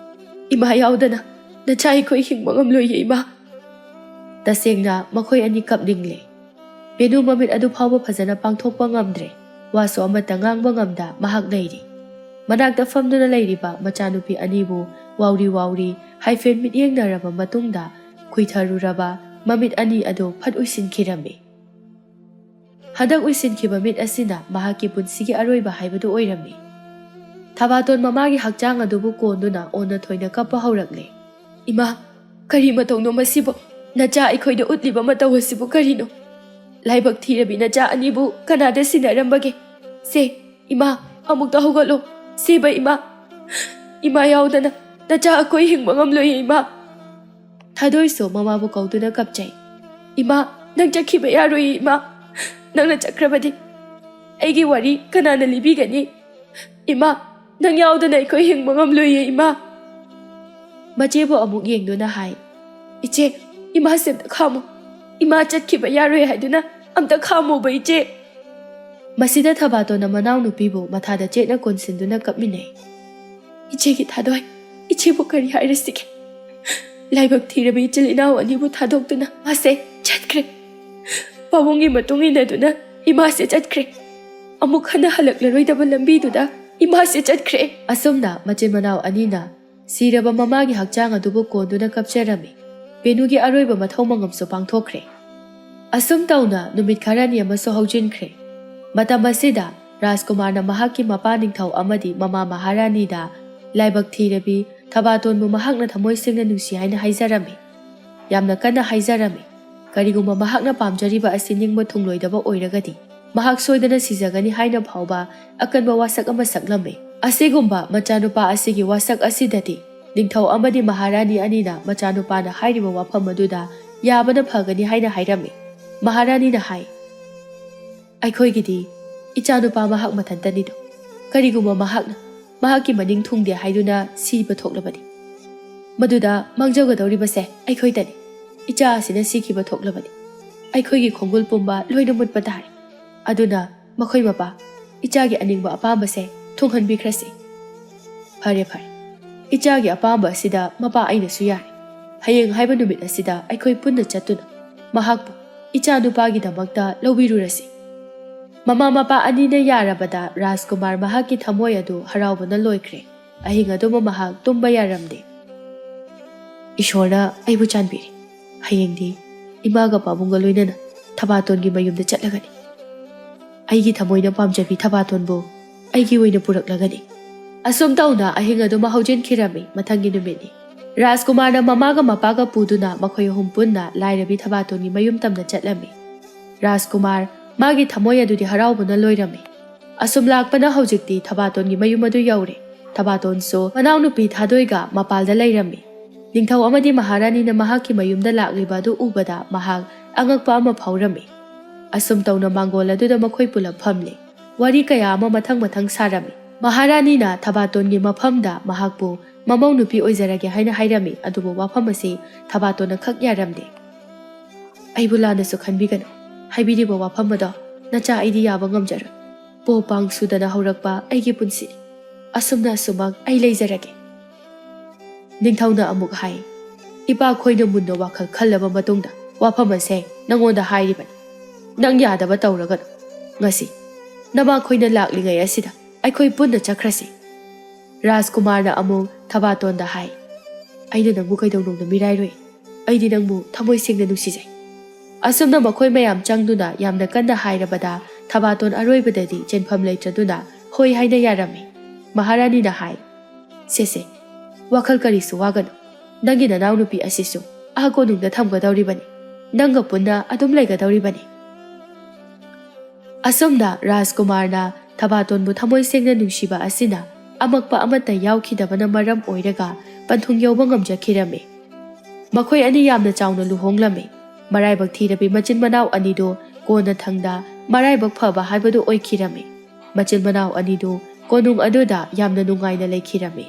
"ꯏꯃꯥ ꯌꯥꯎꯗꯅ ꯅꯆꯥ ꯑꯩꯈꯣꯏ ꯍꯤꯡꯕ ꯉꯝꯂꯣꯏꯌꯦ, ꯏꯃꯥ"꯫ ꯇꯁꯦꯡꯅ ꯃꯈꯣꯏ ꯑꯅꯤ ꯀꯞꯅꯤꯡꯂꯦ꯫ ꯕꯦꯅꯨ ꯃꯃꯤꯠ ꯑꯗꯨ ꯐꯥꯎꯕ ꯐꯖꯅ ꯄꯥꯡꯊꯣꯛꯄ ꯉꯝꯗ꯭ꯔꯦ꯫ ꯋꯥꯁꯨ ꯑꯃꯠꯇ ꯉꯥꯡꯕ ꯉꯝꯗ ꯃꯍꯥꯛ ꯂꯩꯔꯤ꯫ ꯃꯅꯥꯛꯇ ꯐꯝꯗꯨꯅ ꯂꯩꯔꯤꯕ ꯃꯆꯥꯅꯨꯄꯤ ꯑꯅꯤꯕꯨ ꯋꯥꯎꯔꯤ ꯋꯥꯎꯔꯤ ꯍꯥꯏꯐꯦꯠ ꯃꯤꯠꯌꯦꯡꯅꯔꯕ ꯃꯇꯨꯡꯗ ꯈꯨꯏꯊꯔꯨꯔꯕ ꯃꯃꯤꯠ ꯑꯅꯤ ꯑꯗꯨ ꯐꯠ ꯎꯏꯁꯤꯟꯈꯤꯔꯝꯃꯤ꯫ ꯍꯟꯗꯛ ꯎꯏꯁꯤꯟꯈꯤꯕ ꯃꯤꯠ ꯑꯁꯤꯅ ꯃꯍꯥꯛꯀꯤ ꯄꯨꯟꯁꯤꯒꯤ ꯑꯔꯣꯏꯕ ꯍꯥꯏꯕꯗꯨ ꯑꯣꯏꯔꯝꯃꯤ꯫ ꯊꯕꯥꯇꯣꯟ ꯃꯃꯥꯒꯤ ꯍꯛꯆꯥꯡ ꯑꯗꯨꯕꯨ ꯀꯣꯟꯗꯨꯅ ꯑꯣꯟꯅ ꯊꯣꯏꯅ ꯀꯞꯄ ꯍꯧꯔꯛꯂꯦ꯫ "ꯏꯃꯥ, ꯀꯔꯤ ꯃꯇꯧꯅꯣ ꯃꯁꯤꯕꯨ? ꯅꯆꯥ ꯑꯩꯈꯣꯏꯗ ꯎꯠꯂꯤꯕ ꯃꯇꯧ ꯑꯁꯤꯕꯨ ꯀꯔꯤꯅꯣ? ꯂꯥꯏꯕꯛ ꯊꯤꯔꯕꯤ ꯅꯆꯥ ꯑꯅꯤꯕꯨ ꯀꯅꯥꯗ ꯁꯤꯟꯅꯔꯝꯕꯒꯦ? ꯁꯦ, ꯏꯃꯥ, ꯑꯃꯨꯛꯇ ꯍꯧꯒꯠꯂꯣ꯫ ꯁꯦꯕ ꯏꯃꯥ, ꯏꯃꯥ ꯌꯥꯎꯗꯅ ꯅꯆꯥ ꯑꯩꯈꯣꯏ ꯍꯤꯡꯕ ꯉꯝꯂꯣꯏꯌꯦ, ꯏꯃꯥ"꯫ ꯊꯥꯗꯣꯏꯁꯨ ꯃꯃꯥꯕꯨ ꯀꯧꯗꯨꯅ ꯀꯞꯆꯩ꯫ "ꯏꯃꯥ, ꯅꯪ ꯆꯠꯈꯤꯕ ꯌꯥꯔꯣꯏꯌꯦ, ꯏꯃꯥ꯫ ꯅꯪꯅ ꯆꯠꯈ꯭ꯔꯕꯗꯤ ꯑꯩꯒꯤ ꯋꯥꯔꯤ ꯀꯅꯥꯅ ꯂꯤꯕꯤꯒꯅꯤ? ꯏꯃꯥ, ꯅꯪ ꯌꯥꯎꯗꯅ ꯑꯩꯈꯣꯏ ꯍꯤꯡꯕ ꯉꯝꯂꯣꯏꯌꯦ, ꯏꯃꯥ"꯫ ꯃꯆꯦꯕꯨ ꯑꯃꯨꯛ ꯌꯦꯡꯗꯨꯅ ꯍꯥꯏ, "ꯏꯆꯦ, ꯏꯃꯥꯁꯦ ꯑꯝꯇ ꯈꯥꯝꯃꯨ꯫ ꯏꯃꯥ ꯆꯠꯈꯤꯕ ꯌꯥꯔꯣꯏ ꯍꯥꯏꯗꯨꯅ ꯑꯝꯇ ꯈꯥꯝꯃꯨꯕ, ꯏꯆꯦ"꯫ ꯃꯁꯤꯗ ꯊꯕꯥꯇꯣꯟꯅ ꯃꯅꯥꯎꯅꯨꯄꯤꯕꯨ ꯃꯊꯥꯗ ꯆꯦꯠꯅ ꯀꯣꯟꯁꯤꯟꯗꯨꯅ ꯀꯞꯃꯤꯟꯅꯩ꯫ "ꯏꯆꯦꯒꯤ ꯊꯥꯗꯣꯏ, ꯏꯆꯦꯕꯨ ꯀꯔꯤ ꯍꯥꯏꯔꯁꯤꯒꯦ? ꯂꯥꯏꯕꯛ ꯊꯤꯔꯕꯤ ꯏꯆꯤꯜ ꯏꯅꯥꯎ ꯑꯅꯤꯕꯨ ꯊꯥꯗꯣꯛꯇꯨꯅ ꯃꯥꯁꯦ ꯆꯠꯈ꯭ꯔꯦ꯫ ꯄꯥꯕꯨꯡꯒꯤ ꯃꯇꯨꯡ ꯏꯟꯅꯗꯨꯅ ꯏꯃꯥꯁꯦ ꯆꯠꯈ꯭ꯔꯦ꯫ ꯑꯃꯨꯛ ꯍꯟꯅ ꯍꯜꯂꯛꯂꯔꯣꯏꯗꯕ ꯂꯝꯕꯤꯗꯨꯗ ꯏꯃꯥꯁꯦ ꯆꯠꯈ꯭ꯔꯦ"꯫ ꯑꯁꯨꯝꯅ ꯃꯆꯤꯟ ꯃꯅꯥꯎ ꯑꯅꯤꯅ ꯁꯤꯔꯕ ꯃꯃꯥꯒꯤ ꯍꯛꯆꯥꯡ ꯑꯗꯨꯕꯨ ꯀꯣꯟꯗꯨꯅ ꯀꯞꯆꯔꯝꯃꯤ꯫ ꯕꯦꯅꯨꯒꯤ ꯑꯔꯣꯏꯕ ꯃꯊꯧ ꯃꯉꯝꯁꯨ ꯄꯥꯡꯊꯣꯛꯈ꯭ꯔꯦ꯫ ꯑꯁꯨꯝ ꯇꯧꯅ ꯅꯨꯃꯤꯠ ꯈꯔꯅꯤ ꯑꯃꯁꯨ ꯍꯧꯖꯤꯟꯈ꯭ꯔꯦ꯫ ꯃꯇꯝ ꯑꯁꯤꯗ ꯔꯥꯖꯀꯨꯃꯥꯔꯅ ꯃꯍꯥꯛꯀꯤ ꯃꯄꯥ ꯅꯤꯡꯊꯧ ꯑꯃꯗꯤ ꯃꯃꯥ ꯃꯍꯥꯔꯥꯅꯤꯗ ꯂꯥꯏꯕꯛ ꯊꯤꯔꯕꯤ ꯊꯕꯥꯇꯣꯟꯕꯨ ꯃꯍꯥꯛꯅ ꯊꯃꯣꯏ ꯁꯦꯡꯅ ꯅꯨꯡꯁꯤ ꯍꯥꯏꯅ ꯍꯥꯏꯖꯔꯝꯃꯤ꯫ ꯌꯥꯝꯅ ꯀꯟꯅ ꯍꯥꯏꯖꯔꯝꯃꯤ꯫ ꯀꯔꯤꯒꯨꯝꯕ ꯃꯍꯥꯛꯅ ꯄꯥꯝꯖꯔꯤꯕ ꯑꯁꯤ ꯅꯤꯡꯕ ꯊꯨꯡꯂꯣꯏꯗꯕ ꯑꯣꯏꯔꯒꯗꯤ, ꯃꯍꯥꯛ ꯁꯣꯏꯗꯅ ꯁꯤꯖꯒꯅꯤ ꯍꯥꯏꯅ ꯐꯥꯎꯕ ꯑꯀꯟꯕ ꯋꯥꯁꯛ ꯑꯃ ꯁꯛꯂꯝꯃꯤ꯫ ꯑꯁꯤꯒꯨꯝꯕ ꯃꯆꯥꯅꯨꯄꯥ ꯑꯁꯤꯒꯤ ꯋꯥꯁꯛ ꯑꯁꯤꯗꯗꯤ ꯅꯤꯡꯊꯧ ꯑꯃꯗꯤ ꯃꯍꯥꯔꯥꯅꯤ ꯑꯅꯤꯅ ꯃꯆꯥꯅꯨꯄꯥꯅ ꯍꯥꯏꯔꯤꯕ ꯋꯥꯐꯝ ꯑꯗꯨꯗ ꯌꯥꯕꯅ ꯐꯒꯅꯤ ꯍꯥꯏꯅ ꯍꯥꯏꯔꯝꯃꯤ꯫ ꯃꯍꯥꯔꯥꯅꯤꯅ ꯍꯥꯏ, "ꯑꯩꯈꯣꯏꯒꯤꯗꯤ ꯏꯆꯥꯅꯨꯄꯥ ꯃꯍꯥꯛ ꯃꯊꯟꯇꯅꯤꯗꯣ꯫ ꯀꯔꯤꯒꯨꯝꯕ ꯃꯍꯥꯛꯅ ꯃꯍꯥꯛꯀꯤ ꯃꯅꯤꯡ ꯊꯨꯡꯗꯦ ꯍꯥꯏꯗꯨꯅ ꯁꯤꯕ ꯊꯣꯛꯂꯕꯗꯤ, ꯃꯗꯨꯗ ꯃꯥꯡꯖꯒꯗꯧꯔꯤꯕꯁꯦ ꯑꯩꯈꯣꯏꯗꯅꯤ꯫ ꯏꯆꯥ ꯑꯁꯤꯅ ꯁꯤꯈꯤꯕ ꯊꯣꯛꯂꯕꯗꯤ ꯑꯩꯈꯣꯏꯒꯤ ꯈꯣꯡꯒꯨꯜ ꯄꯨꯝꯕ ꯂꯣꯏꯅ ꯃꯨꯠꯄ ꯇꯥꯔꯦ꯫ ꯑꯗꯨꯅ ꯃꯈꯣꯏ ꯃꯄꯥ, ꯏꯆꯥꯒꯤ ꯑꯅꯤꯡꯕ ꯑꯄꯥꯝꯕꯁꯦ ꯊꯨꯡꯍꯟꯕꯤꯈ꯭ꯔꯁꯤ"꯫ "ꯐꯔꯦ, ꯐꯔꯦ꯫ ꯏꯆꯥꯒꯤ ꯑꯄꯥꯝꯕ ꯑꯁꯤꯗ ꯃꯄꯥ ꯑꯩꯅꯁꯨ ꯌꯥꯔꯦ꯫ ꯍꯌꯦꯡ ꯍꯥꯏꯕ ꯅꯨꯃꯤꯠ ꯑꯁꯤꯗ ꯑꯩꯈꯣꯏ ꯄꯨꯟꯅ ꯆꯠꯇꯨꯅ ꯃꯍꯥꯛꯄꯨ ꯏꯆꯥ ꯅꯨꯄꯥꯒꯤꯗꯃꯛꯇ ꯂꯧꯕꯤꯔꯨꯔꯁꯤ꯫ ꯃꯃꯥ ꯃꯄꯥ ꯑꯅꯤꯅ ꯌꯥꯔꯕꯗ ꯔꯥꯖꯀꯨꯃꯥꯔ ꯃꯍꯥꯛꯀꯤ ꯊꯃꯣꯏ ꯑꯗꯨ ꯍꯔꯥꯎꯕꯅ ꯂꯣꯏꯈ꯭ꯔꯦ꯫ ꯑꯍꯤꯡ ꯑꯗꯨꯃ ꯃꯍꯥꯛ ꯇꯨꯝꯕ ꯌꯥꯔꯝꯗꯦ꯫ "ꯏꯁꯣꯔꯅ ꯑꯩꯕꯨ ꯆꯥꯟꯕꯤꯔꯦ꯫ ꯍꯌꯦꯡꯗꯤ ꯏꯃꯥꯒ ꯄꯥꯕꯨꯡꯒ ꯂꯣꯏꯅꯅ ꯊꯕꯥꯇꯣꯟꯒꯤ ꯃꯌꯨꯝꯗ ꯆꯠꯂꯒꯅꯤ꯫ ꯑꯩꯒꯤ ꯊꯃꯣꯏꯅ ꯄꯥꯝꯖꯕꯤ ꯊꯕꯥꯇꯣꯟꯕꯨ ꯑꯩꯒꯤ ꯑꯣꯏꯅ ꯄꯨꯔꯛꯂꯒꯅꯤ꯫" ꯑꯁꯨꯝ ꯇꯧꯅ ꯑꯍꯤꯡ ꯑꯗꯨꯃ ꯍꯧꯖꯤꯟꯈꯤꯔꯝꯃꯤ꯫ ꯃꯊꯪꯒꯤ ꯅꯨꯃꯤꯠꯅꯤ꯫ ꯔꯥꯖꯀꯨꯃꯥꯔꯅ ꯃꯃꯥꯒ ꯃꯄꯥꯒ ꯄꯨꯗꯨꯅ ꯃꯈꯣꯏ ꯑꯍꯨꯝ ꯄꯨꯟꯅ ꯂꯥꯏꯔꯕꯤ ꯊꯕꯥꯇꯣꯟꯒꯤ ꯃꯌꯨꯝ ꯇꯝꯅ ꯆꯠꯂꯝꯃꯤ꯫ ꯔꯥꯖꯀꯨꯃꯥꯔ ꯃꯥꯒꯤ ꯊꯃꯣꯏ ꯑꯗꯨꯗꯤ ꯍꯔꯥꯎꯕꯅ ꯂꯣꯏꯔꯝꯃꯤ꯫ ꯑꯁꯨꯝ ꯂꯥꯛꯄꯅ ꯍꯧꯖꯤꯛꯇꯤ ꯊꯕꯥꯇꯣꯟꯒꯤ ꯃꯌꯨꯝ ꯑꯗꯨ ꯌꯧꯔꯦ꯫ ꯊꯕꯥꯇꯣꯟꯁꯨ ꯃꯅꯥꯎꯅꯨꯄꯤ ꯊꯥꯗꯣꯏꯒ ꯃꯄꯥꯜꯗ ꯂꯩꯔꯝꯃꯤ꯫ ꯅꯤꯡꯊꯧ ꯑꯃꯗꯤ ꯃꯍꯥꯔꯥꯅꯤꯅ ꯃꯍꯥꯛꯀꯤ ꯃꯌꯨꯝꯗ ꯂꯥꯛꯂꯤꯕ ꯑꯗꯨ ꯎꯕꯗ ꯃꯍꯥꯛ ꯑꯉꯛꯄ ꯑꯃ ꯐꯥꯎꯔꯝꯃꯤ꯫ ꯑꯁꯨꯝ ꯇꯧꯅ ꯃꯥꯡꯒꯣꯜ ꯑꯗꯨꯗ ꯃꯈꯣꯏ ꯄꯨꯂꯞ ꯐꯝꯂꯦ꯫ ꯋꯥꯔꯤ ꯀꯌꯥ ꯑꯃ ꯃꯊꯪ ꯃꯊꯪ ꯁꯥꯔꯝꯃꯤ꯫ ꯃꯍꯥꯔꯥꯅꯤꯅ ꯊꯕꯥꯇꯣꯟꯒꯤ ꯃꯐꯝꯗ ꯃꯍꯥꯛꯄꯨ ꯃꯃꯧ ꯅꯨꯄꯤ ꯑꯣꯏꯖꯔꯒꯦ ꯍꯥꯏꯅ ꯍꯥꯏꯔꯝꯃꯤ, ꯑꯗꯨꯕꯨ ꯋꯥꯐꯝ ꯑꯁꯤ ꯊꯕꯥꯇꯣꯟꯅ ꯈꯛ ꯌꯥꯔꯝꯗꯦ꯫ "ꯑꯩꯕꯨ ꯂꯥꯟꯅꯁꯨ ꯈꯟꯕꯤꯒꯅꯨ꯫ ꯍꯥꯏꯕꯤꯔꯤꯕ ꯋꯥꯐꯝ ꯑꯗꯣ ꯅꯆꯥ ꯑꯩꯗꯤ ꯌꯥꯕ ꯉꯝꯖꯔꯣꯏ꯫ ꯄꯣ ꯄꯥꯡ ꯁꯨꯗꯅ ꯍꯧꯔꯛꯄ ꯑꯩꯒꯤ ꯄꯨꯟꯁꯤꯅꯤ꯫ ꯑꯁꯨꯝꯅ ꯑꯁꯨꯃꯛ ꯑꯩ ꯂꯩꯖꯔꯒꯦ꯫" ꯅꯤꯡꯊꯧꯅ ꯑꯃꯨꯛ ꯍꯥꯏ, "ꯏꯄꯥꯈꯣꯏꯅ ꯃꯨꯟꯅ ꯋꯥꯈꯜ ꯈꯜꯂꯕ ꯃꯇꯨꯡꯗ ꯋꯥꯐꯝ ꯑꯁꯦ ꯅꯉꯣꯟꯗ ꯍꯥꯏꯔꯤꯕꯅꯤ꯫ ꯅꯪ ꯌꯥꯗꯕ ꯇꯧꯔꯒꯅꯨ꯫ ꯉꯁꯤ ꯅꯃꯥꯈꯣꯏꯅ ꯂꯥꯛꯂꯤꯉꯩ ꯑꯁꯤꯗ ꯑꯩꯈꯣꯏ ꯄꯨꯟꯅ ꯆꯠꯈ꯭ꯔꯁꯤ꯫" ꯔꯥꯖꯀꯨꯃꯥꯔꯅ ꯑꯃꯨꯛ ꯊꯕꯥꯇꯣꯟꯗ ꯍꯥꯏ, "ꯑꯩꯅ ꯅꯪꯕꯨ ꯀꯩꯗꯧꯅꯨꯡꯗ ꯃꯤꯔꯥꯏꯔꯣꯏ꯫ ꯑꯩꯗꯤ ꯅꯪꯕꯨ ꯊꯃꯣꯏ ꯁꯦꯡꯅ ꯅꯨꯡꯁꯤꯖꯩ꯫" ꯑꯁꯨꯝꯅ ꯃꯈꯣꯏ ꯃꯌꯥꯝ ꯆꯪꯗꯨꯅ ꯌꯥꯝꯅ ꯀꯟꯅ ꯍꯥꯏꯔꯕꯗ ꯊꯕꯥꯇꯣꯟ ꯑꯔꯣꯏꯕꯗꯗꯤ ꯆꯦꯟꯐꯝ ꯂꯩꯇ꯭ꯔꯗꯨꯅ ꯍꯣꯏ ꯍꯥꯏꯅ ꯌꯥꯔꯝꯃꯤ꯫ ꯃꯍꯥꯔꯥꯅꯤꯅ ꯍꯥꯏ, "ꯁꯦ ꯁꯦ, ꯋꯥꯈꯜ ꯀꯔꯤꯁꯨ ꯋꯥꯒꯅꯨ꯫ ꯅꯪꯒꯤ ꯅꯅꯥꯎꯅꯨꯄꯤ ꯑꯁꯤꯁꯨ ꯑꯥ ꯀꯣꯅꯨꯡꯗ ꯊꯝꯒꯗꯧꯔꯤꯕꯅꯤ꯫ ꯅꯪꯒ ꯄꯨꯟꯅ ꯑꯗꯨꯝ ꯂꯩꯒꯗꯧꯔꯤꯕꯅꯤ꯫" ꯑꯁꯨꯝꯅ ꯔꯥꯖꯀꯨꯃꯥꯔꯅ ꯊꯕꯥꯇꯣꯟꯕꯨ ꯊꯃꯣꯏ ꯁꯦꯡꯅ ꯅꯨꯡꯁꯤꯕ ꯑꯁꯤꯅ ꯑꯃꯛꯄ ꯑꯃꯠꯇ ꯌꯥꯎꯈꯤꯗꯕꯅ ꯃꯔꯝ ꯑꯣꯏꯔꯒ ꯄꯟꯊꯨꯡ ꯌꯧꯕ ꯉꯝꯖꯈꯤꯔꯝꯃꯤ꯫ ꯃꯈꯣꯏ ꯑꯅꯤ ꯌꯥꯝꯅ ꯆꯥꯎꯅ ꯂꯨꯍꯣꯡꯂꯝꯃꯤ꯫ ꯃꯔꯥꯏꯕꯛ ꯊꯤꯔꯕꯤ ꯃꯆꯤꯟ ꯃꯅꯥꯎ ꯑꯅꯤꯗꯨ ꯀꯣꯟꯅꯊꯪꯗ ꯃꯔꯥꯏꯕꯛ ꯐꯕ ꯍꯥꯏꯕꯗꯨ ꯑꯣꯏꯈꯤꯔꯝꯃꯤ꯫ ꯃꯆꯤꯟ ꯃꯅꯥꯎ ꯑꯅꯤꯗꯨ ꯀꯣꯅꯨꯡ ꯑꯗꯨꯗ ꯌꯥꯝꯅ ꯅꯨꯡꯉꯥꯏꯅ ꯂꯩꯈꯤꯔꯝꯃꯤ꯫